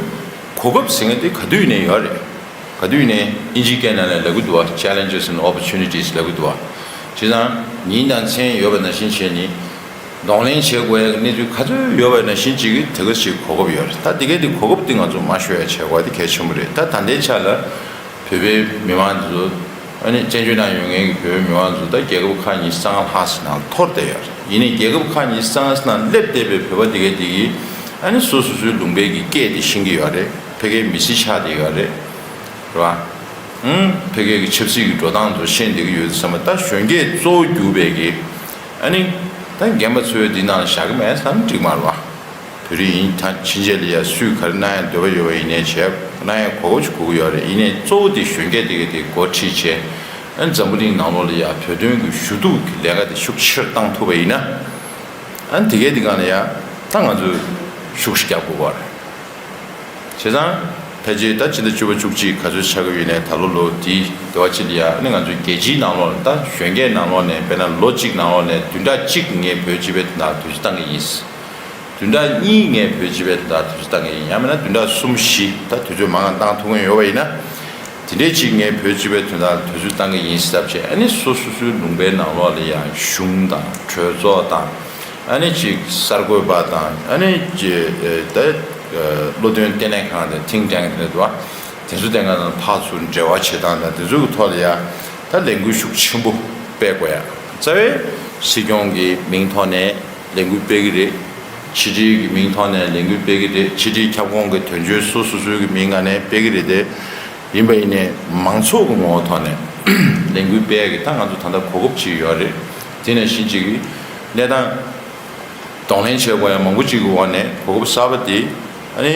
གོ་སྐབས་ཟེར་མཁན་དེ་ག་དུས་ཡིན་ནའི་ཡོད་རེད། ག་དུས་ཡིན་ནའི་ཨིན་ཇིའི་སྐད་ནང་ལ་ལབ་གི་འདུག་བ། Challenges and Opportunities ལབ་གི་འདུག་བ། བྱས་ཙང་ཉིན་དང་མཚན་ཡོད་པ་ནང་བཞིན་བྱས་ནས་གདོང་ལེན་བྱེད་དགོས་ཡ་གི་གནས་ཚུལ་ག་ཚོད་ཡོད་པ་ནང་བཞིན་ཅིག་གི་དེ་ག་ཅིག་གོ་སྐབས་ཡོད་རེད། ད་དེ་གའི་དེ་གོ་སྐབས་དེ་ང་ཚོ་མ་ཤོར་ཡ་བྱེད་དགོས་པ་དེ་གལ་ཆེན་པོ་རེད། ད་ད་ལྟའི་ཆ་ལ་བོད་པའི་མི་མང་ཚོ། ཨ་ནི་བཙན་བྱོལ་ནང་ཡོད་མཁན་གྱི་བོད་པའི་མི་མང་ཚོ་ད་རྒྱལ་ཁབ་ཁག་ཉིས་བརྒྱ་ཙམ་ལྷག་ཙམ་ནང་འཐོར་བསྡད་ཡོད་རེད། ཡིན་ནའི་རྒྱལ་ཁབ་ཁག་ཉིས་བརྒྱ་ཙམ་ནང་སླེབས་བསྡད་པའི་བོད་པ་དེ་གའི་དེ་གིས་ཨ་ནི་སོ་སོ་སོའི་ལུང་པའི་གི་སྐད་དེ་ཤེས་ཀྱི་ཡོད་རེད། ཕ་གིའི་མི་སེར་ཆགས་བསྡད་ཡོད་རེད། རེད་པ། ཨང་། ཕ་གིའི་གི་ཆབ་སྲིད་ཀྱི་འགྲོ་སྟངས་ཚོ་ཤེས་བསྡད་ཀྱི་ཡོད་ཙམ་པ། ད་གཞོན་སྐྱེས་གཙོ་བོ་གྱུར་པའི་གི་ཨ་ནི་ད་རྒན་པ་ཚོའི་འདི་ནང་ལ་བཞག་གི་མེད་བསམ་འགྲིག་མ་རེད་པ། བོད་རིགས་ཡིན་ད་ཕྱིན་ཆད་ལ་ཡ་སུས་ག་རེ་གནང་ཡ་འདོད་པ་ཡོད་པ་ཡིན་ནའི་བྱས་གནང་ཡ་གོ་སྐབས་ཤིག་དགོས་ཀྱི་ཡོད་རེད། ཡིན་ནའི་གཙོ་བོ་དེ་གཞོན་སྐྱེས་དེ་ག་དེ་འགོ་ཁྲིད་བྱས། ཨ་ནི་འཛམ་བུ་གླིང་ནང་ལོགས་ལ་ཡ་བོད་དོན་གྱི་ཞུ་གཏུག་གི་ལས་ཀ་དེ་ཤུགས་ཆེར་བཏང་ཐུབ་པ་ཡིན་ན། ཨ་ནི་དེ་གའི་དེ་ག་ལ་ཡ་ད་ང་ཚོས་ཤུགས་ཤིག་རྒྱག་དགོས་པ་རེད། བྱས་ཙང་ཕལ་ཆེར་ད་ཕྱི་ཟླ་བཅུ་པ་བཅུ་གཅིག་ག་ཚོད་ཆགས་ཀྱི་ཡོད་ནའི་ད་ལོ་ལོ་དེའི་དེ་བ་ཅིག་ལ་ཡ་ཨ་ནི་ང་ཚོའི་རྒྱལ་སྤྱིའི་ནང་ལོགས་ལ་ད་གཞོན་སྐྱེས་ནང་ལོགས་ནས་དཔེར་ན་ལོ་གཅིག་ནང་ལོགས་ནས་བདུན་ཕྲག་གཅིག་ངས་བོད་སྤྱི་པའི་དོན་དག་དུས་ཚོད་བཏང་གི་ཡིན། བདུན་ཕྲག་གཉིས་ངས་བོད་སྤྱི་པའི་དོན་དག་དུས་ཚོད་བཏང་གི་ཡིན། ཡང་མིན་ན་བདུན་ཕྲག་གསུམ་བཞི་ད་དུས་ཚོད་མང་ང་བཏང་ཐུབ་མཁན་ཡོད་པ་ཡིན་ན། དེ་འདྲའི་ཅིག་ངས་བོད་སྤྱི་པའི་དོན་དག་དུས་ཚོད་བཏང་གི་ཡིན་ཟེར་བྱས། ཨ་ནི་སོ་སོ་སོའི་ལུང་པའི་ནང་ལོགས་ལ་ཡང་གཞུང་དང་གྲོས་ཚོགས་དང་། ཨ་ནི་ཅིག་གསར་འགོད་པ་དང་། ཨ་ནི་ཅིག་ད་བློ་འདོན་ལྟེ་གནས་ཁང་དང་ཐིང་ཊེང་དེ་འདྲ་འདུག་བ། དེ་ཚོ་དེ་ག་དང་ཕར་ཚུར་འབྲེལ་བ་བྱེད་སྟངས་དང་དེ་ཚོའི་ཐོག་ལ་ཡང་ད་ལས་འགུལ་ཤུགས་ཆེན་པོ་སྤེལ་དགོས་ཡ། རྩ་བའི་སྲིད་སྐྱོང་གི་མིང་ཐོག་ནས་ལས་འགུལ་སྤེལ་གི་རེད། ཕྱི་དྲིལ་གྱི་མིང་ཐོག་ནས་ལས་འགུལ་སྤེལ་གི་རེད། ཕྱི་དྲིལ་ཁྱབ་ཁོངས་ཀྱི་དོན་གཅོད་སོ་སོ་སོའི་གི་མིང་ནང་ནས་སྤེལ་གི་རེད་དེ། ཡིན་པ་ཡིན་ནའི་མང་ཚོགས་ཀྱི་ངོ་བོ་ཐོག་ནས་ལས་འགུལ་སྤེལ་གི་ད་ང་ཚོ་ད་ལྟ་གོ་སྐབས་ཅིག་ཡོད་རེད། དེ་ནང་བཞིན་ཅིག་གི་གནས་སྟངས་གདོང་ལེན་བྱེད་དགོས་ཡ་མང་པོ་ཅིག་གི་འོག་ནས་གོ་སྐབས་གསར་པ་དེ་ཨ་ནི་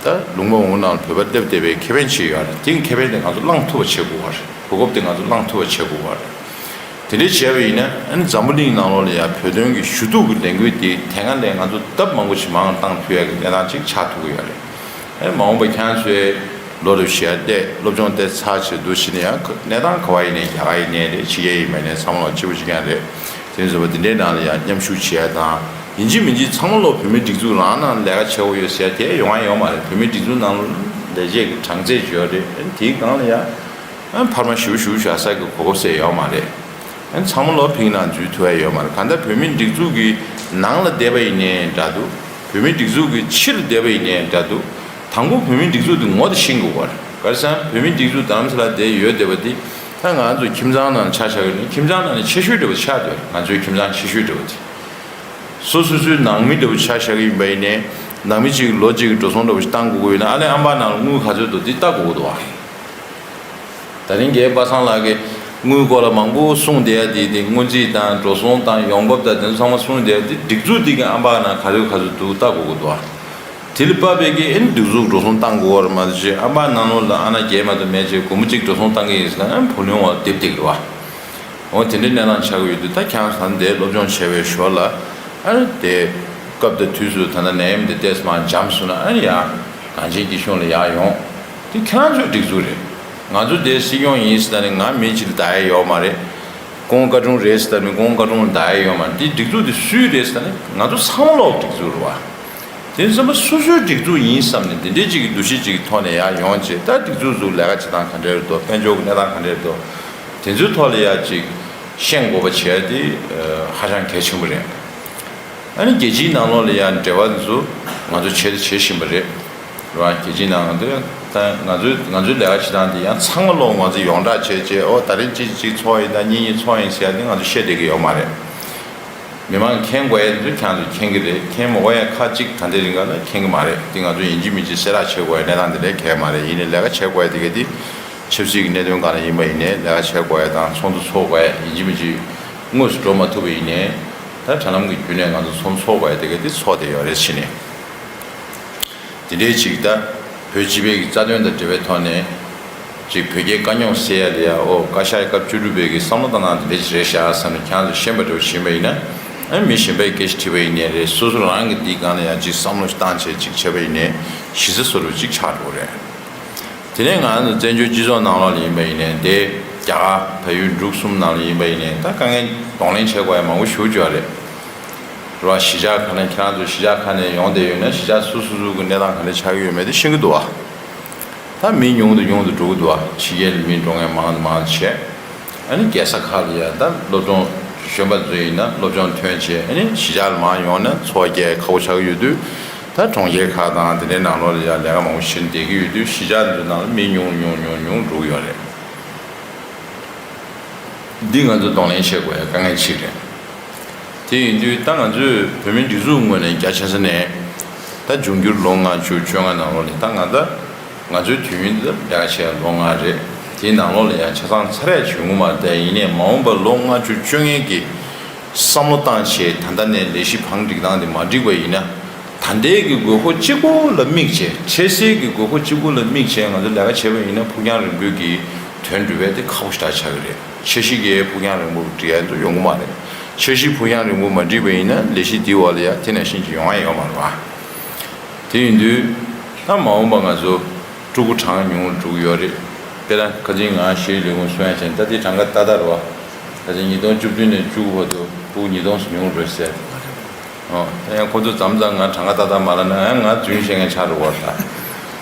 ད་ལུང་པ་འོག་ནང་བོད་པ་སླེབས་བསྡད་པའི་ཁེ་ཕན་ཅིག་ཡོད་རེད། དེ་གི་ཁེ་ཕན་དེ་ང་ཚོ་བླང་ཐུབ་པ་བྱེད་དགོས་པ་རེད། གོ་སྐབས་དེ་ང་ཚོ་བླང་ཐུབ་པ་བྱེད་དགོས་པ་རེད། དེ་འདྲ་བྱས་པ་ཡིན་ན་ཨ་ནི་འཛམ་བུ་གླིང་ནང་ལོགས་ལ་ཡང་བོད་དོན་གྱི་ཞུ་གཏུག་གི་ལས་འགུལ་དེ་དེ་སྔ་ལས་ང་ཚོ་ལྡབ་མང་པོ་ཞིག་མང་བཏང་ཐུབ་ཡག་གི་གནས་སྟངས་ཅིག་ཆགས་ཐུབ་ཀྱི་ཡོད་རེད། ཨ་ནི་མ་འོངས་པ་ཁྱེད་རང་ཚོའི་ལོ་རབས་བཞི་བ་བལྟས་སློབ་སྦྱོང་བལྟས་ཚར་བྱས་འདུག་བྱས་ནས་ཡང་གནས་སྟངས་ག་བ་ཡིན་ནའི་རྒྱ་གར་ཡིན་ནའི་རེད། ཕྱི་རྒྱལ་ཡིན་པ་ཡིན་ནའི་ཚང་མ་ལ་གཅིག་པ་གཅིག་རྐྱང་རེད། དེ་ཚོ་བ་དེ་འདྲའི་ནང་ལ་ཡང་མཉམ་ཞུགས་བྱེད་ཡ་དང་ཡིན་གཅིག་མིན་གཅིག་ཚང་མ་ལོག་བོད་མིའི་སྒྲིག་འཛུགས་རང་ནང་ལས་ཀ་བྱེད་དགོས་ཡོད་ཟེར་ཡ་དེ་ཡོང་ཡ་ཡོད་མ་རེད། བོད་མིའི་སྒྲིག་འཛུགས་ནང་ལ་ལས་བྱེད་ཀྱི་གྲངས་ཚད་ཅིག་ཡོད་རེད། ཨ་ནི་དེའི་སྒང་ལ་ཡང་ཨ་ནི་འཕར་མ་ཞེ་པོ་ཞེ་པོ་བཞག་ས་གི་གོ་སྐབས་ཟེར་ཡོད་མ་རེད། ཨ་ནི་ཚང་མ་ལོག་ཕིང་ནང་འཛུལ་ཐུབ་ཡ་ཡོད་མ་རེད། གང་ལྟར་བོད་མིའི་སྒྲིག་འཛུགས་ཀྱི་ནང་ལ་བསྡད་པ་ཡིན་ནའི་འདྲ་འདུག་བོད་མིའི་སྒྲིག་འཛུགས་ཀྱི་ཕྱིར་བསྡད་པ་ཡིན་ནའི་འདྲ་འདུག་དང་པོ་བོད་མིའི་སྒྲིག་འཛུགས་དེ་ངོ་དེ་ཤེས་དགོས་པ་རེད། ག་རེ་ཟེར་ན་བོད་མིའི་སྒྲིག་འཛུགས་རྡ་རམ་ས་ལ་བསྡད་ཡོད་བསྡད་པ་དེ་ད་ང་ཚོ་ཁྱིམ་ཚང་ནང་ཆ་བཞག་ཡོད་ན་ཁྱིམ་ཚང་ནང་ནས་ཆེ་ཤོས་འདྲ་པོ་ཆགས་བསྡད་ཡོད་རེད། ང་ཚོའི་ཁྱིམ་ཚང་ཆེ་ཤོས་འདྲ་པོ་དེ། སོ་སོ་སོའི་ནང་མི་འདྲ་པོ་ཆ་བཞག་གི་ཡིན་པ་ཡིན་ནའི་ནང་མི་གཅིག་ལོ་གཅིག་གི་འགྲོ་སོང་འདྲ་པོ་ཞིག་བཏང་དགོས་ཀྱི་ཡོད་ན་ཨ་ལས་ཨམ་པ་ནང་ལ་དངུལ་ག་ཚོད་འདུག་འདི་ལྟ་དགོས་ཀྱི་འདུག་བ། ད་རིང་རྒན་པ་སངས་ལགས་ཀྱིས་དངུལ་སྐོར་ལ་མང་པོ་གསུངས་བསྡད་ཡ་དེ་དེ་སྔོན་རྩིས་དང་འགྲོ་སོང་དང་ཡོང་འབབ་དང་དེ་ཚོ་ཚང་མ་གསུངས་བསྡད་ཡ་དེ་སྒྲིག་འཛུགས་འདི་གི་ཨམ་པ་ནང་ག་ཚོད་ག་ཚོད་འདུག་ལྟ་དགོས་ཀྱི་འདུག་བ། དེ་ལ་དཔག་པའི་གི་ཨེ་ནི་སྒྲིག་འཛུགས་འགྲོ་སོང་བཏང་དགོས་པ་རེད་མ་གཏོགས་ཅིག་ཨམ་པ་ནང་ལོགས་ལ་ཨ་ན་རྒྱལ་མ་གཏོགས་མེད་ཅིག་སྒོར་མོ་གཅིག་འགྲོ་སོང་བཏང་གི་ཡིན་ཟེར་ན་ཨ་ནི་བུ་ལོན་འོག་ལ་རྡེབ་རྡེག་རེད་བ། འོ་དེ་འདྲའི་གནས་སྟངས་ཆགས་ཀྱི་ཡོད་དུས་ད་ཁྱེད་རང་ཚོ་ད་ལྟའི་སློབ་སྦྱོང་བྱས་པའི་ཞོར་ལ་ཨ་ནི་དེ་སྐབས་དང་དུས་སུ་ད་ལྟ་ནད་ཡམས་འདི་ཏོག་ཙམ་འཇམ་སོང་ན་ཨ་ནི་ཡང་གངས་ཅན་སྐྱིད་གཤོངས་ལ་ཡར་ཡོང་། དེ་ཁྱེད་རང་ཚོའི་སྒྲིག་འཛུགས་རེད། ང་ཚོ་དེ་སྲིད་སྐྱོང་ཡིན་ཟེར་ན་ནི་ང་མི་གཅིག་ལ་བདག་ཡ་ཡོད་མ་རེད། ཁོང་བཀའ་དྲུང་རེད་ཟེར་ན་ནི་ཁོང་བཀའ་དྲུང་ལ་བདག་ཡ་ཡོད་མ་རེད། དེ་སྒྲིག་འཛུགས་དེ་སུའི་རེད་ཟེར་ན་ནི་ང་ཚོ་ཚང་མ་ལོག་སྒྲིག་འཛུགས་རེད་བ། དེ་ཚང་མ་སོ་སོའི་སྒྲིག་འཛུགས་ཡིན་བསམ་ནས་འདི་འདྲའི་གཅིག་གི་འདུ་ཤེས་གཅིག་གི་ཐོག་ནས་ཡར་ཡོང་བྱས་ད་སྒྲིག་འཛུགས་ཚོ་ལས་ཀ་བྱེད་སྟངས་ག་འདྲ་རེད་འདུག་དཔལ་འབྱོར་གྱི་གནས་སྟངས་ག་འདྲ་རེད་འདུག་དེ་ཚོའི་ཐོག་ལ་ཡར་གཅིག་ཤེས་དགོས་པ་བྱས་ཏེ་ཧ་ཅང་གལ་ཆེན་པོ་རེད། ཨ་ནི་རྒྱལ་སྤྱིའི་ནང་ལོགས་ལ་ཡང་འབྲེལ་བ་འདི་ཚོ་ང་ཚོ་བྱེད་དང་བྱེད་བཞིན་པ་རེད། རེད་བ། རྒྱལ་སྤྱིའི་ནང་ང་ཚོ་ད་ང་ཚོའི་ང་ཚོའི་ལས་ཀ་བྱེད་སྟངས་འདི་ཡང་ཚང་མ་ལོག་ང་ཚོ་ཡོངས་གྲགས་བྱས་བྱས་ཨོ་ད་རིང་གཅིག་གཅིག་ཚོགས་ཡིན་ད་གཉིས་གཉིས་ཚོགས་ཡིན་ཟེར་ཡ་འདི་ང་ཚོ་བཤད་བསྡད་ཀྱི་ཡོད་མ་རེད། མི་མང་མཁྱེན་དགོས་ཡ་འདི་ཚོ་ཁྱེད་ཚོ་མཁྱེན་གྱི་རེད། མཁྱེན་མ་དགོས་ཡ་ཁག་གཅིག་ད་ལྟའི་རིང་ག་ལ་མཁྱེན་གྱི་མ་རེད། འདི་ང་ཚོ་ཡིན་གཅིག་མིན་གཅིག་གསལ་བསྒྲགས་བྱེད་དགོས་ཡ་གནས་སྟངས་འདི་འདྲ་གང་ཡང་མ་རེད། ཡིན་ནའི་ལས་ཀ་བྱེད་དགོས་ཡ་དེ་ག་འདི་ཆབ་སྲིད་ཀྱི་གནད་དོན་སྒང་ལ་ཡིན་པ་ཡིན་ནའི་ལས་ཀ་བྱེད་དགོས་ཡ་དང་ཚོགས་འདུ་ཚོགས་དགོས་ཡ་ཡིན་གཅིག་མིན་གཅིག་དངོས་སུ་འགྲོ་མ་ཐུབ་པ་ཡིན་ནའི་ད་དྲ་ལམ་གྱི་བརྒྱུད་ནས་ང་ཚོ་ཚོགས་འདུ་ཚོགས་དགོས་ཡ་དེ་ག་འདི་ཚོགས་བསྡད་ཡོད་རེད། ཕྱི་ནས། དེ་འདྲའི་ཅིག་ད་བོད་སྤྱི་པའི་གི་རྩ་དོན་དང་འབྲེལ་བའི་ཐོག་ནས་ཅིག་བོད་རྒྱའི་དཀའ་རྙོག་སེལ་ཡ་ལ་ཡ་ཨོ་བཀའ་ཤག་སྐབས་བཅུ་དྲུག་པའི་གི་བསམ་བློ་བཏང་སྟངས་དེ་འདྲ་ཅིག་རེད་ཤག་བསམ་ནས་ཁྱེད་ཚོ་ཤེས་པ་འདྲ་བོ་ཞིག་ཡིན་པ་ཡིན་ན་ཨ་མི་གཞན་པས་སྐད་ཆ་དྲིས་པ་ཡིན་ནའི་རེད། སོ་སོ་རང་གི་འདིའི་སྒང་ལ་ཡང་ཅིག་བསམ་བློ་ཞིག་བཏང་བྱས་ཅིག་བྱས་པ་ཡིན་ནའི་གཞི་རྩ་བཟོ་འདྲ་བོ་ཅིག་ཆགས་འགྲོ་གི་རེད། དེ་ནས་ང་ཚོ་བཙན་བྱོལ་སྤྱི་ཚོགས་ནང་ལོགས་ལ་ཡིན་པ་ཡིན་ནའི་དེ་རྒྱ་གར་བལ་ཡུལ་འབྲུག་གསུམ་ནང་ལ་ཡིན་པ་ཡིན་ནའི་ད་དཀའ་ངལ་གདོང་ལེན་བྱེད་དགོས་ཡ་མང་པོ་ཞེ་པོ་ཅིག་ཡོད་རེད། རེད་བ། གཞིས་ཆགས་ཁག་ནས་ཁྱེད་རང་ཚོ་གཞིས་ཆགས་ཁག་ནས་ཡོང་བསྡད་ཡོད་ན་གཞིས་ཆགས་སོ་སོ་སོ་གི་གནས་སྟངས་ག་འདྲ་ཆགས་ཀྱི་ཡོད་མེད་དེ་ཤེས་ཀྱི་འདུག་བ། ད་མི་ཉུང་དུ་ཉུང་དུ་འགྲོ་གི་འདུག་བ། ཕྱི་རྒྱལ་ལ་མི་འགྲོ་མཁན་མང་དུ་མང་དུ་བྱས། ཨ་ནི་རྒྱལ་ས་ཁག་ལ་ཡ་ད་སློབ་སྦྱོང་གཞོན་པ་ཚོ་ཡིན་ན་སློབ་སྦྱོང་ཐོན་བྱས་ཨ་ནི་གཞིས་ཆགས་ལ་མར་ཡོང་ན་འཚོ་བ་སྐྱེལ་ཁག་པོ་ཆགས་ཀྱི་ཡོད་དུས། ད་གྲོང་ཁྱེར་ཁག་དང་དེ་འདྲའི་ནང་ལོགས་ལ་ཡ་ལས་ཀ་མང་པོ་བྱེད་བསྡད་ཀྱི་ཡོད་དུས་གཞིས་ཆགས་འདི་ཚོ་ནང་ལ་མི་ཉུང་ཉུང་ཉུང་ཉུང་འགྲོ་གི་ཡོད་རེད། འདི་ང་ཚོ་གདོང་ལེན་བྱེད་དགོས་ཡ་དཀའ་ངལ་གཅིག་རེད། དེ་ཡིན་དུས་ད་ང་ཚོས་བོད་མིའི་སྒྲིག་འཛུགས་ངོས་ནས་རྒྱ་ཆེ་ས་ནས་ད་འབྱུང་འགྱུར་ལོ་ལྔ་བཅུ་བཅོ་ལྔ་ནང་ལོགས་ལ་ད་ང་ད་ང་ཚོའི་དུས་ཡུན་འདི་ལས་ཀ་བྱས་ལོ་ལྔ་རེད། དེའི་ནང་ལོགས་ལ་ཡང་ཆ་ཚང་ཚར་ཡ་བྱུང་གི་མ་རེད། ཡིན་ནའི་མ་འོངས་པ་ལོ་ལྔ་བཅུ་བཅོ་ལྔའི་གི་བསམ་བློ་བཏང་བྱས་ད་ལྟ་ནས་ལས་གཞི་བང་སྒྲིག་སྟངས་དེ་མ་འགྲིག་པ་ཡིན་ན། ད་ལྟའི་གི་དགོས་མཁོ་གཅིག་པོ་ལ་དམིགས་བྱས། འཕྲལ་སེལ་གྱི་དགོས་མཁོ་གཅིག་པོ་ལ་དམིགས་བྱས་ང་ཚོ་ལས་ཀ་བྱས་པ་ཡིན་ན་ཕུགས་རྒྱང་རིང་པོའི་གི་དོན་འགྲུབ་པ་དེ་ཁག་པོ་ཞེ་དྲག་ཆགས་ཀྱི་རེད། འཆར་གཞི་གི་ཕུགས་རྒྱང་རིང་པོ་འགྲིག་ཡ་ཚོ་ཡོང་གི་མ་རེད། འཆར་གཞི་ཕུགས་རྒྱང་རིང་པོ་མ་འགྲིག་པ་ཡིན་ན་ལས་གཞི་འདིའི་འོག་ལ་ཡ་དེ་ནང་བཞིན་གྱི་ཡོང་ཡ་ཡོད་མ་རེད་བ། དེ་ཡིན་དུས་ད་མ་འོངས་པ་ང་ཚོ་ཕྲུ་གུ་གྲངས་ཉུང་རུ་འགྲོ་གི་ཡོད་རེད། དཔེར་ན་ཁ་སང་ང་ཞེས་ལས་ཁུངས་གསུང་ཡ་བྱས་ད་དེ་གྲངས་ཀ་ཏག་ཏག་རེད་བ། ད་ཆ་ཉིས་སྟོང་བཅུ་བདུན་ནས་བཅུ་དགུ་བར་དུ་ཕྲུ་གུ་ཉིས་སྟོང་ཙམ་ཉུང་རུ་ཟེར། ཨོ། ད་ཡང་ཁོ་ཚོ་མཚམས་མཚམས་ང་གྲངས་ཀ་ཏག་ཏག་མ་ལབ་ན་ཡང་ང་རྫུན་བཤད་མཁན་ཆགས་འགྲོ་བ་ད།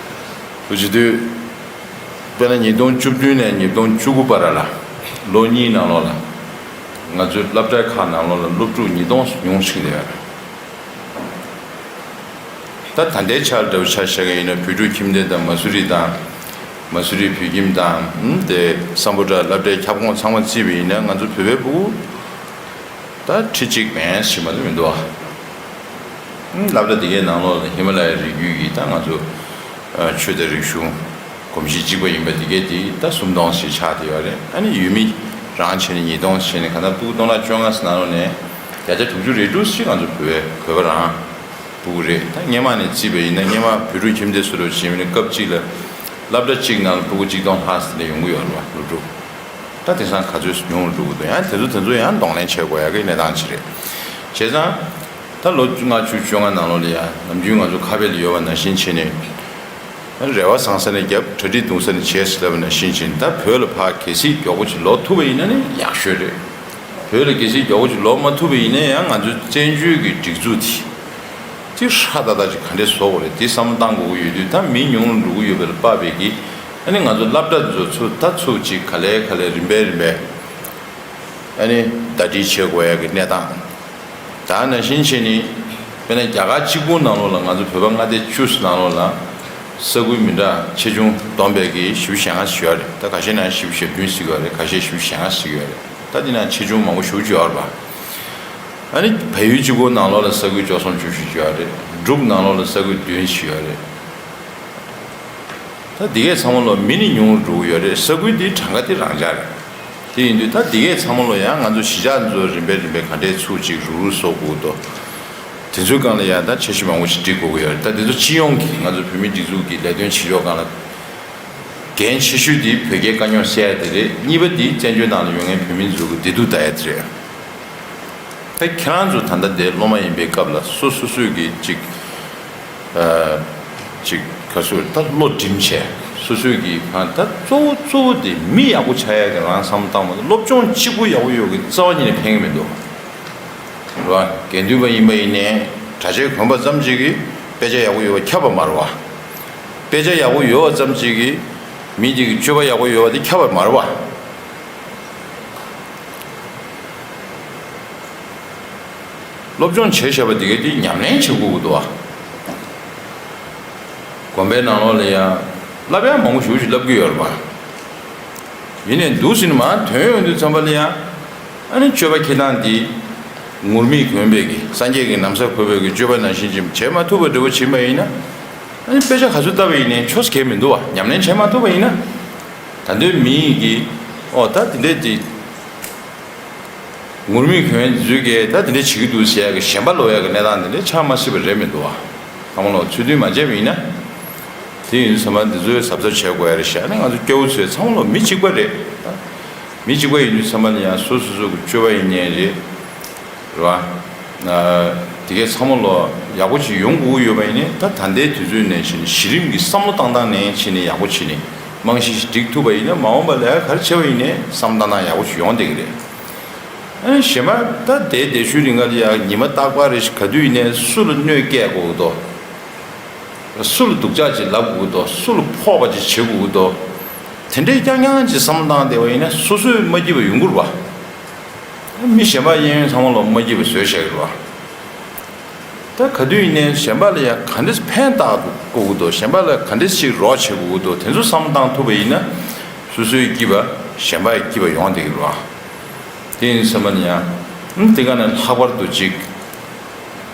དུ་བྱེད་དུས། དཔེར་ན་ཉིས་སྟོང་བཅུ་བདུན་ནས་ཉིས་སྟོང་བཅུ་དགུ་བར་ལ། ལོ་གཉིས་ནང་ལོགས་ལ། ང་ཚོའི་སློབ་གྲྭའི་ཁག་ནང་ལོགས་ལ་སློབ་ཕྲུག་ཉིས་སྟོང་ཉུང་ཕྱིན་བསྡད་ཡོད་རེད། ད་ད་ལྟའི་ཆར་འདྲ་བོ་ཆ་བཞག་གི་ཡིན་ན་བོད་ཕྲུག་ཁྱིམ་སྡེ་དང་མ་སུ་རི་དང་། མ་སུ་རི་བོད་ཁྱིམ་དང་། དེ་སམ་བྷོ་ཊ་སློབ་གྲྭའི་ཁྱབ་ཁོངས་ཚང་མ་བརྩིས་པ་ཡིན་ན་ང་ཚོ་བོད་པའི་ཕྲུ་གུ་ད་ཁྲི་གཅིག་མན་ཞིག་མ་གཏོགས་མི་འདུག་ཨ། སློབ་གྲྭ་དེ་གའི་ནང་ལོགས་ལ་ཧི་མ་ལ་ཡའི་རི་རྒྱུད་ཀྱི་ད་ང་ཚོ་ཆོས་དང་རིག་གཞུང་གོམས་གཤིས་གཅིག་པ་ཡིན་པ་དེ་གའི་དེ་ད་སུམ་སྟོང་ཞིག་ཆགས་བསྡད་ཡོད་རེད། ཨ་ནི་ཡུལ་མི་རང་བྱས་ནས་ཉིས་སྟོང་བྱས་ནས་གང་ལྟར་ཕྲུ་གུ་སྟོང་ཕྲག་བཅོ་ལྔ་ཙམ་ནང་ལོགས་ནས་བརྒྱ་ཆ་དྲུག་ཅུ་རེ་དྲུག་ཅིག་ང་ཚོ་བོད་པའི་བོད་པ་རང་ཕྲུ་གུ་རེད། ད་སྔོན་མ་ནས་བརྩིས་པ་ཡིན་ན་སྔོན་མ་བོད་ཕྲུག་ཁྱིམ་སྡེ་སུ་རུ་བྱས་མིན་སྐབས་གཅིག་ལ་སློབ་གྲྭ་གཅིག་ནང་ལ་ཕྲུ་གུ་གཅིག་སྟོང་ལྷག་ཙམ་ནས་ཡོང་གི་ཡོད་རེད་བ། སློབ་ཕྲུག་ད་དེང་སང་ག་ཚོད་ཉུང་རུ་འགྲོ་གི་འདུག་ཡང་དེ་ཚོ་དེ་ཚོ་ཡང་གདོང་ལེན་བྱེད་དགོས་ཡ་གི་གནས་སྟངས་ཅིག་རེད། བྱས་ཙང་། ད་ལོ་ལྔ་བཅུ་བཅོ་ལྔ་ནང་ལོགས་ལ་ཡང་ནམ་རྒྱུན་ང་ཚོ་ཁ་དཔེ་ལ་ཡོད་པ་ནང་བཞིན་བྱས་ནས། རེ་བ་བཟང་ས་ནས་རྒྱབ། གྲ་སྒྲིག་ཐུང་ས་ནས་བྱས་ཟེར་ལབ་པ་ནང་བཞིན་བྱས་ནས། ད་བོད་ལ་ཕར་གལ་སྲིད་མགྱོགས་པོ་ཅིག་ལོག་ཐུབ་པ་ཡིན་ན་ནི་ཡག་ཤོས་རེད། བོད་ལ་གལ་སྲིད་མགྱོགས་པོ་ཅིག་ལོག་མ་ཐུབ་པ་ཡིན་ན་ཡང་ང་ཚོའི་བཙན་བྱོལ་གྱི་སྒྲིག་འཛུགས་དེ། དེ་ཧྲ་ཏག་ཏག་ཅིག་ག་འདྲས་བཟོ་དགོས་རེད། དེ་བསམ་བློ་བཏང་དགོས་ཀྱི་ཡོད་དུས། ད་མི་ཉུང་རུ་འགྲོ་གི་ཡོད་པ་ལ་དཔག་པའི་གི། ཨ་ནི་ང་ཚོ་སློབ་གྲྭ་ཚོ་ཚུར་ད་ཚུར་ཅིག་ག་ལེ་ག་ལེ་རིམ་པས་རིམ་པས། ཨ་ནི་ཟླ་སྒྲིལ་བྱེད་དགོས་ཡ་གི་གནས་སྟངས། ད་ནང་བཞིན་བྱས་ནི། དཔེར་ན་རྒྱ་གར་གཅིག་པུ་ནང་ལོགས་ལ། ང་ཚོ་བོད་པ་མངའ་སྡེ་བཅུ་ནང་ལོགས་ལ། ས་ཁུལ་མི་འདྲ་ཆེ་ཆུང་བསྡོམས་པའི་གི་བཞི་བཅུ་ཞེ་ལྔ་ཞིག་ཡོད་རེད། ད་ཁ་ཤས་ནང་བཞི་བཅུ་ཞེ་བདུན་ཞིག་ཡོད་རེད། ཁ་ཤས་བཞི་བཅུ་ཞེ་ལྔ་ཞིག་ཡོད་རེད། ད་འདི་ནང་ཆེ་ཆུང་མང་པོ་ཞེ་པོ་ཅིག་ཡོད་རེད་པ། ཨ་ནི་བལ་ཡུལ་གཅིག་པུ་ནང་ལོགས་ལ་ས་ཁུལ་བཅུ་གསུམ་བཅུ་བཞི་ཅིག་ཡོད་རེད། འབྲུག་ནང་ལོགས་ལ་ས་ཁུལ་བདུན་ཞིག་ཡོད་རེད། ད་འདི་གས་ཚང་མ་ལོ་མི་ནི་ཉུང་རུ་འགྲོ་གི་ཡོད་རེད། ས་ཁུལ་འདིའི་གྲངས་ཀ་དེ་རང་འཇགས་རེད། དེ་ཡིན་དུས་ད་འདི་གས་ཚང་མ་ལོ་ཡང་ང་ཚོ་གཞིས་ཆགས་ཚོ་རིམ་པས་རིམ་པས་ག་འདྲས་ཚུགས་ཅིག་རུག་རུག་བཟོ་དགོས་འདུག་དེ་ཚོའི་སྒང་ལ་ཡང་ད་འཆར་གཞི་མང་པོ་ཞིག་སྒྲིག་དགོས་ཀྱི་ཡོད་རེད། ད་འདི་ཚོ་སྤྱི་ཡོངས་ཀྱི་ང་ཚོ་བོད་མིའི་སྒྲིག་འཛུགས་ཀྱི་ལས་དོན་བྱེད་ཕྱོགས་སྒང་ལ། འགན་ཆེ་ཤོས་དེ་བོད་རྒྱའི་དཀའ་རྙོག་སེལ་ཡ་དེ་རེད། གཉིས་པ་དེ་བཙན་བྱོལ་ནང་ལ་ཡོད་མཁན་བོད་མི་ཚོ་གི་བདེ་སྡུག་ལྟ་ཡ་དེ་རེད། ད་ཁྱེད་རང་ཚོ་ད་ལྟ་དེ་སློབ་མ་ཡིན་པའི་སྐབས་ལ་སོ་སོ་སོས་ཀྱི་ཅིག་ཨ། ཅིག་ག་ཚོད་ད་བློ་སྒྲིམ་བྱས། སོ་སོས་ཀྱི་གང་ད་གཙོ་བོ་གཙོ་བོ་དེ་མི་ཡག་པོ་ཆགས་ཡ་གི་རང་བསམ་བློ་བཏང་བ་དང་། སློབ་སྦྱོང་གཅིག་པུ་ཡག་པོ་ཡོད་ཀྱི་རྩ་བ་ཉིད་ནས་ཕན་གྱི་མི་འདུག་རེད་བ། དགེ་འདུན་པ་ཡིན་པ་ཡིན་ནའི་གྲྭ་ཆས་གོན་པ་ཙམ་ཅིག་གིས་དཔེ་ཆ་ཡག་པོ་ཡོད་པ་ཁྱབ་པ་མ་རེད་བ། དཔེ་ཆ་ཡག་པོ་ཡོད་པ་ཙམ་ཅིག་གིས་མི་དེ་གི་སྤྱོད་པ་ཡག་པོ་ཡོད་པ་དེ་ཁྱབ་པ་མ་རེད་བ། སློབ་སྦྱོང་བྱས་བཞག་པ་དེ་གའི་དེ་ཉམས་ལེན་བྱེད་དགོས་ཀྱི་འདུག་བ། དགོན་པའི་ནང་ལོགས་ལ་ཡང་བསླབ་ཡག་མང་པོ་ཞེ་པོ་ཞིག་བསླབ་ཀྱི་ཡོད་རེད་པ། ཡིན་ནའི་འདུག་ཟེར་ནས་མར་ཐོན་ཡོང་དུས་ཙམ་པ་ལ་ཡང་། ཨ་ནི་སྤྱོད་པ་འཁྱེར་སྟངས་འདི་ངུར་སྨྲིག་གོན་པའི་གི། སངས་རྒྱས་ཀྱིས་ན་བཟའ་གོན་པའི་གི་སྤྱོད་པ་ནང་བཞིན་ཅིག་བྱེད་མ་ཐུབ་པ་འདྲ་པོ་བྱེད་པ་ཡིན་ན། ཨ་ནི་དཔེ་ཆ་ག་ཚོད་བལྟས་པ་ཡིན་ནའི་ཆོ་ག་གང་ཡང་མི་འདུག་བ། ཉམས་ལེན་བྱེད་མ་ཐུབ་པ་ཡིན་ན། ད་དུང་མི་ཡིན་གྱི། ཨོ་ད་དེ་འདྲས་དེ། ངུར་སྨྲིག་གོན་ཚོས་ཀྱིས་ད་དེ་འདྲ་བྱེད་ཀྱི་འདུག་ཟེར་ཡག་གི་ཞེན་པ་ལོག་ཡག་གི་གནས་སྟངས་དེ་འདྲ་ཆགས་མ་སྲིད་པ་རེད་མི་འདུག་བ། ཚང་མ་ལོ་ཚུལ་མཐུན་མ་བྱས་པ་ཡིན་ན། དེ་ཡིན་དུས་ཙམ་པ་འདི་ཚོའི་གཟབ་གཟབ་བྱེད་དགོས་ཡ་རེད་ཤག་ཨ་ནི་ང་ཚོ་སྐྱ་བོ་ཚོས་ཚང་མ་ལོ་མི་གཅིག་པ་རེད། མི་གཅིག་པ་ཡིན་དུས་ཙམ་པ་ནི་ཡང་སོ་སོ་སོ་གི་སྤྱོད་པ་ཡིན་ནའི་རེད། རེད་བ། དེ་གས་ཚང་མ་ལོ་ཡག་པོ་ཅིག་ཡོང་དགོས་ཀྱི་ཡོད་པ་ཡིན་ནའི། ད་ད་ལྟའི་དུས་ཚོད་ནས་བྱས་ནས་གཞི་རིམ་གྱི་བསམ་བློ་བཏང་སྟངས་ནས་བྱས་ནས་ཡག་པོ་བྱས་ནས་རྨང་གཞི་ཞིག་སྒྲིག་ཐུབ་པ་ཡིན་ན། མ་འོངས་པ་ལ་ག་རེ་བྱས་པ་ཡིན་ནའི་བསམ་བློ་བཏང་སྟངས་ཡག་པོ་ཞིག་ཡོང་བསྡད་ཀྱི་རེད། ཨ་ནི་གཞན་པ་ད་དེ་དེ་ཤུལ་རིང་ག་ལ་ཡང་ཉི་མ་རྟག་པར་རེ་ཞིག་ག་དུས་ཡིན་ནའི་སུ་ལ་གནོད་སྐྱེལ་དགོས་ཀྱི་འདུག་སུ་ལ་སྡུག་ཅག་ཅིག་ལབ་དགོས་ཀྱི་འདུག་སུ་ལ་ཕོག་པ་ཅིག་བྱེད་དགོས་ཀྱི་འདུག་དེ་འདྲའི་རྐྱང་རྐྱང་ཅིག་བསམ་བློ་བཏང་བསྡད་པ་ཡིན་ན་སོ་སོས་མ་སྐྱིད་པ་ཡོང་གི་རེད་བ། མི་གཞན་པ་གཡས་གཡོན་ཚང་མ་ལ་མ་སྐྱིད་པ་བཟོས་བཞག་གི་རེད་བ། ད་ག་དུས་ཡིན་ནའི་གཞན་པ་ལ་ཡང་ག་འདྲས་ཕན་བཏགས་དགོས་ཀྱི་འདུག་གཞན་པ་ལ་ག་འདྲས་ཞིག་རོགས་བྱེད་དགོས་ཀྱི་འདུག་དེ་ཚོ་བསམ་བློ་བཏང་ཐུབ་པ་ཡིན་ན། སོ་སོའི་སྐྱིད་པ་གཞན་པ་ཡི་སྐྱིད་པ་ཡོང་བསྡད་ཀྱི་རེད་བ། དེ་ཡིན་དུས་ཙམ་པ་ནི་ཡང་། ཨ་དེ་ག་ནས་ལྷག་པར་དུ་ཅིག་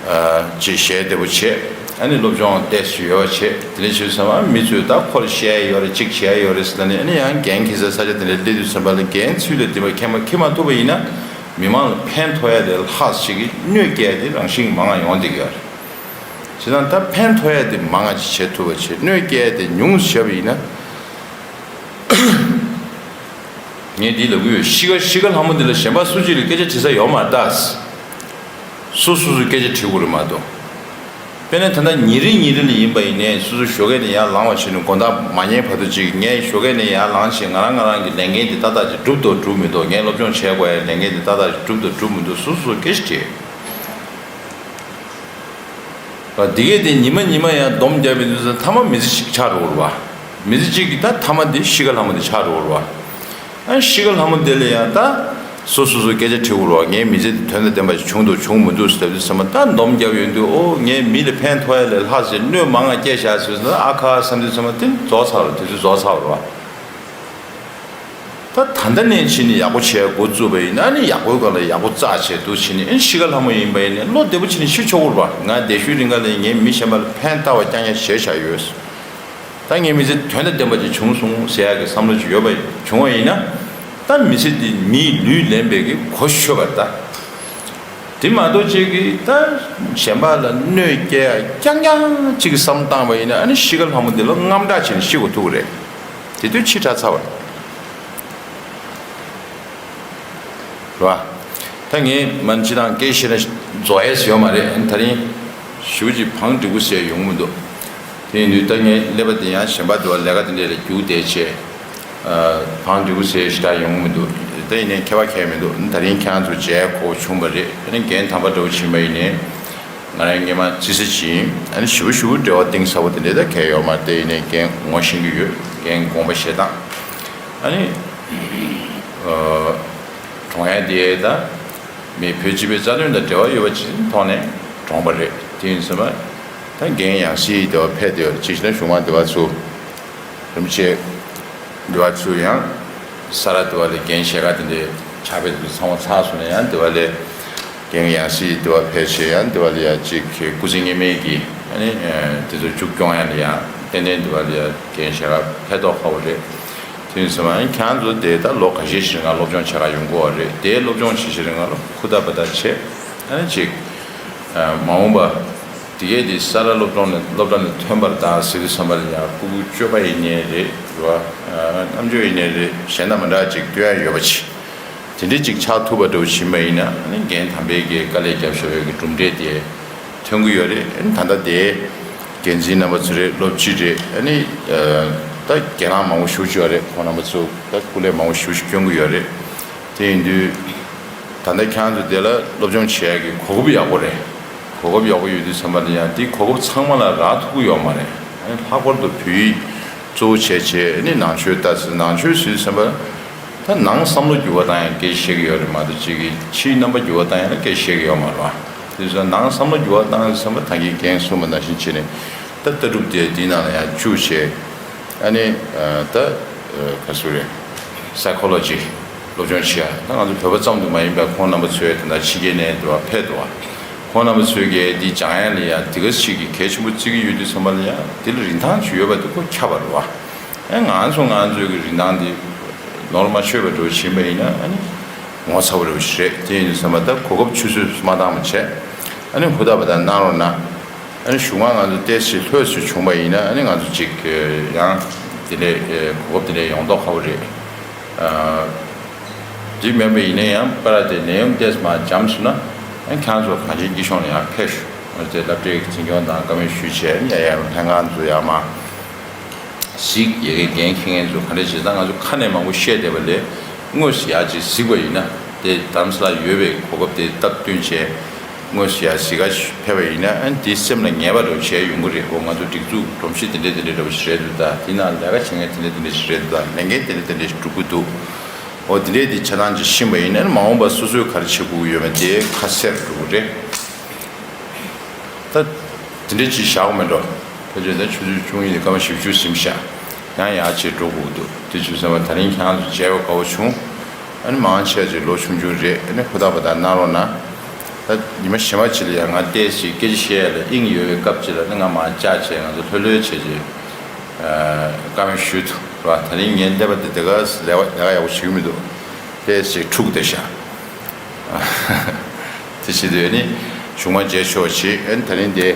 ཨ་ཅིག་ཞལ་བདེ་པོ་བྱེད། ཨ་ནི་སློབ་སྦྱོང་ཏོག་ཙམ་ཡོད་པ་བྱེད། དེ་འདྲ་བྱས་དུས་ཙམ་པ་མི་ཚོས་ད་ཁོ་ལ་བཤད་ཡ་ཡོད་རེད། ཅིག་བྱེད་ཡ་ཡོད་རེད་ཟེར་ནས། ཨ་ནི་ཡང་འགན་འཁྱེར་སའི་ས་ཆ་དེ་འདྲ་སླེབས་དུས་ཙམ་པ་ལ་འགན་ཚུལ་ལ་བདེ་བ་འཁྱེར་མ་འཁྱེར་མ་ཐུབ་པ་ཡིན་ན། མི་མང་ལ་ཕན་ཐོགས་ཡ་དེ་ལྷག་ཅིག་གིས་གནོད་སྐྱེལ་ཡ་དེ་རང་བཞིན་གྱིས་མང་ང་ཡོང་བསྡད་ཀྱི་ཡོད་རེད། བྱས་ཙང་ད་ཕན་ཐོགས་ཡ་དེ་མང་ང་ཅིག་བྱེད་ཐུབ་པ་བྱེད། གནོད་སྐྱེལ་ཡ་དེ་ཉུང་ཙམ་བྱས་པ་ཡིན་ན། ངས་འདི་ལབ་ཀྱི་ཡོད། གཤིས་ཀ་གཤིས་ཀ་ལྷ་མོ་འདི་ལ་གཞན་པ་སུ་གཅིག་ལ་སྐད་ཆ་དྲི་ས་ཡོད་མ་རེད་ད། སོ་སོ་སོས་སྐད་ཆ་དྲི་དགོས་རེད་མ་གཏོགས། དཔེར་ན་ད་ལྟ་ཉིན་རེ་ཉིན་རེ་ལ་ཡིན་པ་ཡིན་ནའི་སོ་སོ་ཞོགས་ཀས་ནས་ཡར་ལངས་པ་བྱས་ནས་དགོང་དག་མ་ཉལ་བར་དུ་ཅིག་ངས་ཞོགས་ཀས་ནས་ཡར་ལངས་བྱས་ང་རང་ང་རང་གི་ལས་འགན་དེ་ཏག་ཏག་ཅིག་སྒྲུབ་འདུག་སྒྲུབ་མི་འདུག་ངས་སློབ་སྦྱོང་བྱེད་དགོས་ཡ་ལས་འགན་དེ་ཏག་ཏག་ཅིག་སྒྲུབ་འདུག་སྒྲུབ་མི་འདུག་སོ་སོ་སོས་སྐད་ཆ་དྲིས། འདི་གས་དེ་ཉི་མ་ཉི་མ་ཡང་སྡོམ་རྒྱབ་པའི་དུས་ཚོད་མཐའ་མ་མི་ཚེ་གཅིག་ཆགས་འགྲོ་གི་རེད་བ། མི་ཚེ་གཅིག་གི་ད་མཐའ་མ་དེ་གཤིས་ཀ་ལྷ་མོ་དེ་ཆགས་འགྲོ་གི་རེད་བ། ཨ་གཤིས་ཀ་ལྷ་མོ་དེ་ལ་ཡང་ད་སོ་སོ་སོ་སྐད་ཆ་དྲི་དགོས་རེད་བ། ངའི་མི་ཚེ་འདི་དོན་དང་ལྡན་པ་ཞིག་བྱུང་འདུག་བྱུང་མི་འདུག་ཟེར་དུས་ཙམ་པ། ད་སྡོམ་རྒྱབ་ཡོང་དུས། ཨོ་ངས་མི་ལ་ཕན་ཐོགས་ཡ་ལས་ལྷག་ཅིག་གནོད་མང་ང་སྐྱེལ་བཞག་ཟེར་དུས། ཨ་ཁ་བསམ་དུས་ཙམ་པ་དེ་རྫོགས་ཚར་བ་རེད། དུས་ཚོད་རྫོགས་ཚར་བ་རེད་བ། ད་ད་ལྟ་ནས་ཕྱིན་ནས་ཡག་པོ་བྱས་འགོ་བཙུགས་པ་ཡིན་ན་ནི་ཡག་པོའི་སྒང་ལ་ཡག་པོ་རྩ་ཆེ་འདུག་ཕྱིན་ནས། ཨེ་གཤིས་ཀ་ལྷ་མོ་ཡིན་པ་ཡིན་ནའི་བློ་བདེ་པོ་བྱས་ནས་ཤི་ཆོག་གི་རེད་པ། ང་བསྡད་ཤུལ་རིང་ག་ལ་ངས་མི་གཞན་པ་ལ་ཕན་བཏགས་པ་རྐྱང་རྐྱང་བྱས་བཞག་ཡོད། ད་ངའི་མི་ཚེ་དོན་དང་ལྡན་པ་ཅིག་བྱུང་སོང་ཟེར་ཡག་གི་བསམ་བློ་ཅིག་ཡོད་པ་བྱུང་བ་ཡིན་ན། ད་མི་ཚེ་འདི་མིའི་ལུས་ལེན་པའི་གི་གོ་ཆོད་པ་རེད་ད། དེ་མ་གཏོགས་ཅིག་གིས་ད་གཞན་པ་ལ་གནོད་སྐྱེལ་ཡ་རྐྱང་རྐྱང་ཅིག་གི་བསམ་བཏང་བ་ཡིན་ན། ཨ་ནི་གཤིས་ཀ་ལྷ་མོ་འདི་ལ་དངངས་སྐྲག་བྱས་ནས་ཤི་དགོས་ཐུག་གི་རེད། དེ་དུས་ཕྱི་དྲགས་ཚར་བ་རེད། རེད་བ། ད་ངས་མ་ནི་སྤྱིར་བཏང་སྐད་བཤད་ན་རྫོགས་ཡས་ཡོད་མ་རེད། ད་རིང་ཞེ་པོ་ཅིག་བང་སྒྲིག་པོ་ཟེར་ཡོང་གི་མི་འདུག་དེ་ཡིན་དུས་ད་ངས་ཀླད་པ་དེ་ཡང་གཞན་པ་འདི་བ་ལས་ཀ་དེ་འདྲས་ལ་རྒྱུག་བསྡད་བྱས། བང་སྒྲིག་པོ་ཟེར་ཞེ་དྲག་ཡོང་གི་མི་འདུག་ད་ཡིན་ནའི་ཁྱད་པར་གང་ཡང་མི་འདུག་ད་རིང་ཁྱེད་རང་ཚོ་མཇལ་དགོས་བྱུང་བ་རེད། ད་རིང་རྒན་དམ་པ་འདྲ་བོ་ཕྱིན་པ་ཡིན་ནའི། ང་རང་སྔས་མ་རྩིས་ས་ཅིག་ཡིན། ཨ་ནི་ཞེ་པོ་ཞེ་པོ་འབྲེལ་བ་གཏིང་ཟབ་པོ་དེ་འདྲས་ད་གང་ཡང་ཡོད་མ་རེད། དེ་ཡིན་ནའི་རྒན་ངོ་ཤེས་ཀྱི་ཡོད། རྒན་དགོངས་པ་བཞེས་སྟངས། ཨ་ནི། གྲོངས་ཡ་དེ་ད་མི་བོད་སྤྱི་པའི་རྩ་དོན་དང་འབྲེལ་བ་ཡོད་པ་ཅིག་ཐོག་ནས་གྲོངས་པ་རེད། དེ་ཡིན་ཙང་ད་རྒན་ཡང་སྲིད་དེ་བ་ཕེབས་དེ་བ་ཅིག་བྱས་ན་གཞུང་མང་དེ་བ་ཚོ་རིམ་བྱས་དེ་བ་ཚོ་ཡང་ས་ར་དེ་བ་ལས་རྒན་ཞལ་ཁ་དེ་འདྲའི་ཕྱག་དཔེ་དེ་ཚོ་ཚང་མ་ཚར་སོང་ན་ཡང་དེ་བ་ལས་རྒན་ཡང་སྲིད་དེ་བ་ཕེབས་བྱས་ཡང་དེ་བ་ལ་ཡ་ཅིག་སྐུ་ཚེ་སྔ་མའི་གི་ཨ་ནི་དེ་ཚོ་མཇུག་སྐྱོང་ཡ་ལ་ཡང་ཏན་ཏན་དེ་བ་ལ་ཡ་རྒན་ཞལ་ཁ་ཕེབས་མདོག་ཁ་པོ་རེད། དེ་ཡིན་ཙང་ཁྱེད་རང་ཚོ་དེ་ད་ལོ་ཁ་ཤས་ཤིག་རིང་ལ་སློབ་སྦྱོང་བྱེད་ག་ཡོང་གི་ཡོད་རེད། དེ་སློབ་སྦྱོང་བྱེད་ཤིག་རིང་ལ་ཧུར་ཐག་འབད་ཐག་བྱེད། ཨ་ནི་ཅིག་མ་འོངས་པ་དེ་གས་དེ་ས་ར་སློབ་གྲྭ་ནས་སློབ་གྲྭ་ནས་ཐོན་པར་དང་ཟེར་དུས་ཙམ་པ་ལ་ཡང་ཕྲུ་གུ་སྐྱོ་པ་ཡིན་ནའི་རེད་རེད་བ། རྣམ་འགྱུར་ཡིན་ནའི་རེད། གཞན་དང་མི་འདྲ་ཅིག་སྟོན་ཡ་ཡོད་པ་ཅིག་དེ་འདྲ་ཅིག་ཆགས་ཐུབ་པ་འདྲ་བོ་ཕྱིན་པ་ཡིན་ན་ཨ་ནི་རྒན་དམ་པའི་གི་དཀའ་ལས་རྒྱབ་བཞག་པའི་གི་གྲུབ་འབྲས་དེ་ཐོན་གྱི་ཡོད་རེད། ཨ་ནི་ད་ལྟ་དེ་འགན་འཛིན་རྣམ་པ་ཚོ་རེད། སློབ་སྤྱི་རེད། ཨ་ནི་ད་རྒན་ལགས་མང་པོ་ཞེ་པོ་ཅིག་ཡོད་རེད། ཁོང་རྣམ་པ་ཚོ་ད་སྐུ་ལས་མང་པོ་ཞེ་པོ་ཅིག་སྐྱོན་གྱི་ཡོད་རེད། དེ་ཡིན་དུས་ད་ལྟ་ཁྱེད་རང་ཚོ་དེ་ལ་སློབ་སྦྱོང་བྱེད་ཡག་གི་གོ་སྐབས་ཡག་པོ་རེད། གོ་སྐབས་ཡག་པོ་ཡོད་དུས་ཙམ་པ་ལ་ཡང་དེ་གོ་སྐབས་ཚང་མ་ལ་རག་ཐུབ་ཀྱི་ཡོད་མ་རེད། ཨ་ནི་ལྷག་པར་དུ་བོད་ཡིག་གཙོ་བོ་བྱས་བྱས་ཨ་ནི་ནང་ཆོས་ལྟ་ཚུལ་ནང་ཆོས་ཟེར་དུས་ཙམ་པ། ད་ནང་བསམ་བློ་འགྱུར་བ་བཏང་ཡང་སྐད་ཆ་བཤད་ཀྱི་ཡོད་རེད་མ་གཏོགས་ཅིག་གིས་ཕྱིའི་རྣམ་པ་འགྱུར་བ་བཏང་ཡང་ན་སྐད་ཆ་བཤད་ཀྱི་ཡོད་མ་རེད་བ། དེ་ཚོ་ནང་བསམ་བློ་འགྱུར་བ་བཏང་ཡོད་བསམ་པ་ད་གིན་རྒན་གསུངས་པ་ནང་བཞིན་བྱས་ནས་ད་ལྟ་གྲུབ་དེ་འདི་ནང་ལ་ཡང་བཅུག་བྱས། ཨ་ནི་ད་ག་ཚོད་རེད། སའི་ཁོ་ལོ་ཇི་སློབ་སྦྱོང་བྱེད་ཡ་ད་ང་ཚོ་བོད་པ་ཙམ་དུ་མ་ཡིན་པར་ཁོང་རྣམ་པ་ཚོས་ད་ལྟ་ཕྱི་རྒྱལ་ནས་འདུག་བ་ཕེབས་འདུག་བ། ཁོང་རྣམ་པ་ཚོས་གི་འདི་སྦྱང་ཡ་ལ་ཡང་དེ་ག་ཞིག་གི་གལ་ཆེན་པོ་བརྩི་གི་ཡོད་དུས་ཙམ་པ་ལ་ཡང་དེ་ལ་རིན་ཐང་ཅིག་ཡོད་པ་དེ་ཁོ་ཁྱབ་པ་རེད་བ། ཨ་ང་ཚོ་ང་ཚོའི་གི་རིན་ཐང་འདི་ནོར་མ་ཆོད་པ་འགྲོ་བཞིན་པ་ཡིན་ན་ཨ་ནི་ངོ་ཚ་བོ་རེ་བ་ཞིག་རེད། དེ་ཡིན་དུས་ཙམ་པ་ད་གོ་སྐབས་ཆུད་ཟོས་མ་བཏང་བ་བྱས་ཨ་ནི་ཧུར་ཐག་པ་ད་གནང་རོགས་གནང་། ཨ་ནི་གཞུག་མ་ང་ཚོ་ཏོག་ཙམ་ལྷོད་ཙམ་བྱུང་པ་ཡིན་ན་ཨ་ནི་ང་ཚོ་ཅིག་ཡང་དེ་འདྲའི་གོ་སྐབས་དེ་འདྲའི་ཡོང་མདོག་ཁ་པོ་རེད། འདི་མིན་པ་ཡིན་ན་ཡང་པར་དེ་ནད་ཡམས་ཏོག་ཙམ་མར་འཇམ་སོང་ན་ཡང་ཁྱེད་ཚོ་གངས་ཅན་སྐྱིད་གཤོངས་ལ་ཡང་ཕེབས་ཤོག་ང་ཚོས་སློབ་གྲྭའི་འཛིན་སྐྱོང་དང་བཀའ་མོལ་ཞུས་བྱས་ཡ་ཡ་ལྷན་ཁང་ཚོ་ཡར་མར་གཟིགས། ཡ་གི་འགན་འཁྱེར་མཁན་ཚོ་ག་འདྲ་བྱེད་ཙང་ང་ཚོ་ཁ་ནས་མང་པོ་བཤད་བསྡད་པ་ལས་དངོས་སུ་ཡར་ཅིག་གཟིགས་པ་ཡིན་ན་དེ་རྡ་རམ་ས་ལ་ཡོད་པའི་གོ་སྐབས་དེ་སྟབས་བསྟུན་བྱས་དངོས་སུ་ཡར་གཟིགས་ག་ཕེབས་པ་ཡིན་ན་ཨ་ནི་དེ་སེམས་ལ་ངེས་པ་འདྲ་བོ་བྱས་ཡོང་གི་རེད། འོ་ང་ཚོ་སྒྲིག་འཛུགས་སྒྲོམ་གཞི་དེ་འདྲ་དེ་འདྲ་འདྲ་བོ་ཞིག་རེད་འདུག་ད་དེ་ནང་ལས་ཀ་བྱེད་མཁན་དེ་འདྲ་དེ་འདྲ་ཞིག་རེད་འདུག་ད་ལས་འགན་དེ་འདྲ་དེ་འདྲ་ཞིག་སྒྲུབ་ཀྱི་འདུག་འོ་དེ་འདྲའི་དེ་ཆ་ཚང་ཅིག་ཤེས་པ་ཡིན་ན་མ་འོངས་པ་སོ་སོས་ག་རེ་བྱེད་དགོས་ཀྱི་ཡོད་མེད་དེ་ཁ་གསལ་རུ་འགྲོ་གི་རེད། ད་དེ་འདྲའི་ཅིག་བཞག་པ་མེད་འགྲོ། ཕལ་ཆེར་ད་ཆུ་ཚོད་བཅུ་གཉིས་དང་སྐར་མ་བཞི་བཅུ་ཟིན་ཤག་ཡང་ཡར་ཅིག་འགྲོ་དགོས་ཀྱི་འདུག་དེ་བྱས་ཙང་ད་རིང་ཁྱེད་རང་ཚོ་མཇལ་བ་དགའ་བོ་བྱུང་། ཨ་ནི་མང་ཆེ་ཅིག་ལོ་ཆུང་ཆུང་རེད། ཨ་ནི་ཧུར་ཐག་པ་ད་གནང་རོགས་གནང་། ད་ཉི་མ་གཞན་པ་ཅིག་ལ་ཡང་ང་ཏོག་ཙམ་སྐད་ཆ་བཤད་ཡ་ལ་དབྱིངས་ཡོད་པའི་སྐབས་ཅིག་ལ་ནི་ང་མར་བཅར་བྱས་ང་ཚོ་ལྷོད་ལྷོད་བྱས་ཅིག་བཀའ་མོལ་ཞུས་འདུག་ར། ད་རིང་ངའི་ཀླད་པ་འདི་དེ་ག་ལས་ཀ་ལས་ཀ་ཡག་པོ་བྱེད་ཀྱི་མི་འདུག་ཏོག་ཙམ་འཁྲུགས་བསྡད་ཤག་དེ་བྱེད་དུས་ཨ་ནི་གཞུག་མ་མཇལ་ཆོག་ཅིག་ཨ་ནི་ད་རིང་དེ་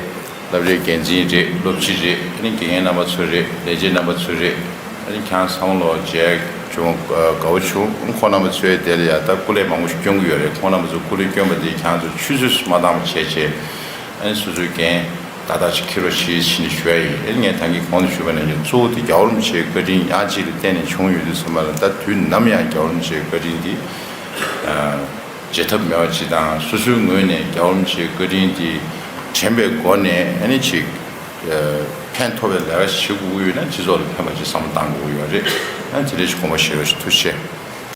སློབ་གྲྭའི་འགན་འཛིན་རེད། སློབ་སྤྱི་རེད། ཨ་ནི་དགེ་རྒན་རྣམ་པ་ཚོ་རེད། ལས་བྱེད་རྣམ་པ་ཚོ་རེད། ཨ་ནི་ཁྱེད་རང་ཚང་མ་ལོ་མཇལ་བྱུང་དགའ་བོ་བྱུང་། ཁོང་རྣམ་པ་ཚོའི་དེ་ལ་ཡ་ད་སྐུ་ལས་མང་པོ་ཞིག་སྐྱོན་གྱི་ཡོད་རེད། ཁོང་རྣམ་པ་ཚོ་སྐུ་ལས་སྐྱོན་པ་དེ་ཁྱེད་རང་ཚོ་ཆུད་ཟོས་སུ་མ་བཏང་བ་བྱས་བྱས་ཨ་ནི་སོ་སོའི་འགན་ཏག་ཏག་ཅིག་འཁྱེར་རོགས་བྱེད་ཞེས་ནས་ཞུ་ཡ་ཡིན། ཨེ་ངས་ད་གིན་གོང་དུ་ཞུས་པ་ནང་བཞིན་གཙོ་བོ་དེ་རྒྱལ་བ་རིན་པོ་ཆེའི་བཀའ་དྲིན་ཡང་གཅིག་ལ་བརྟེན་ནས་བྱུང་ཡོད་དུས་ཙམ་པ་ལ་ད་དུས་ནམ་ཡང་རྒྱལ་བ་རིན་པོ་ཆེའི་བཀའ་དྲིན་འདི་བརྗེད་ཐབས་མེད་པ་ཅིག་དང་། སོ་སོའི་ངོས་ནས་རྒྱལ་བ་རིན་པོ་ཆེའི་བཀའ་དྲིན་འདི་དྲན་པའི་སྒོ་ནས་ཨ་ནི་ཅིག་ཕན་ཐོགས་པའི་ལས་ཀ་བྱེད་དགོས་ཀྱི་ཡོད་ན་སྤྱི་ཚོགས་ལ་ཕན་པ་ཅིག་བསམ་བློ་གཏང་དགོས་ཀྱི་ཡོད་རེད། ཨ་ནི་དེ་འདྲ་ཞིག་དགོངས་པ་བཞེས་རོགས་ཞེས། ཐུགས་རྗེ་ཆེ།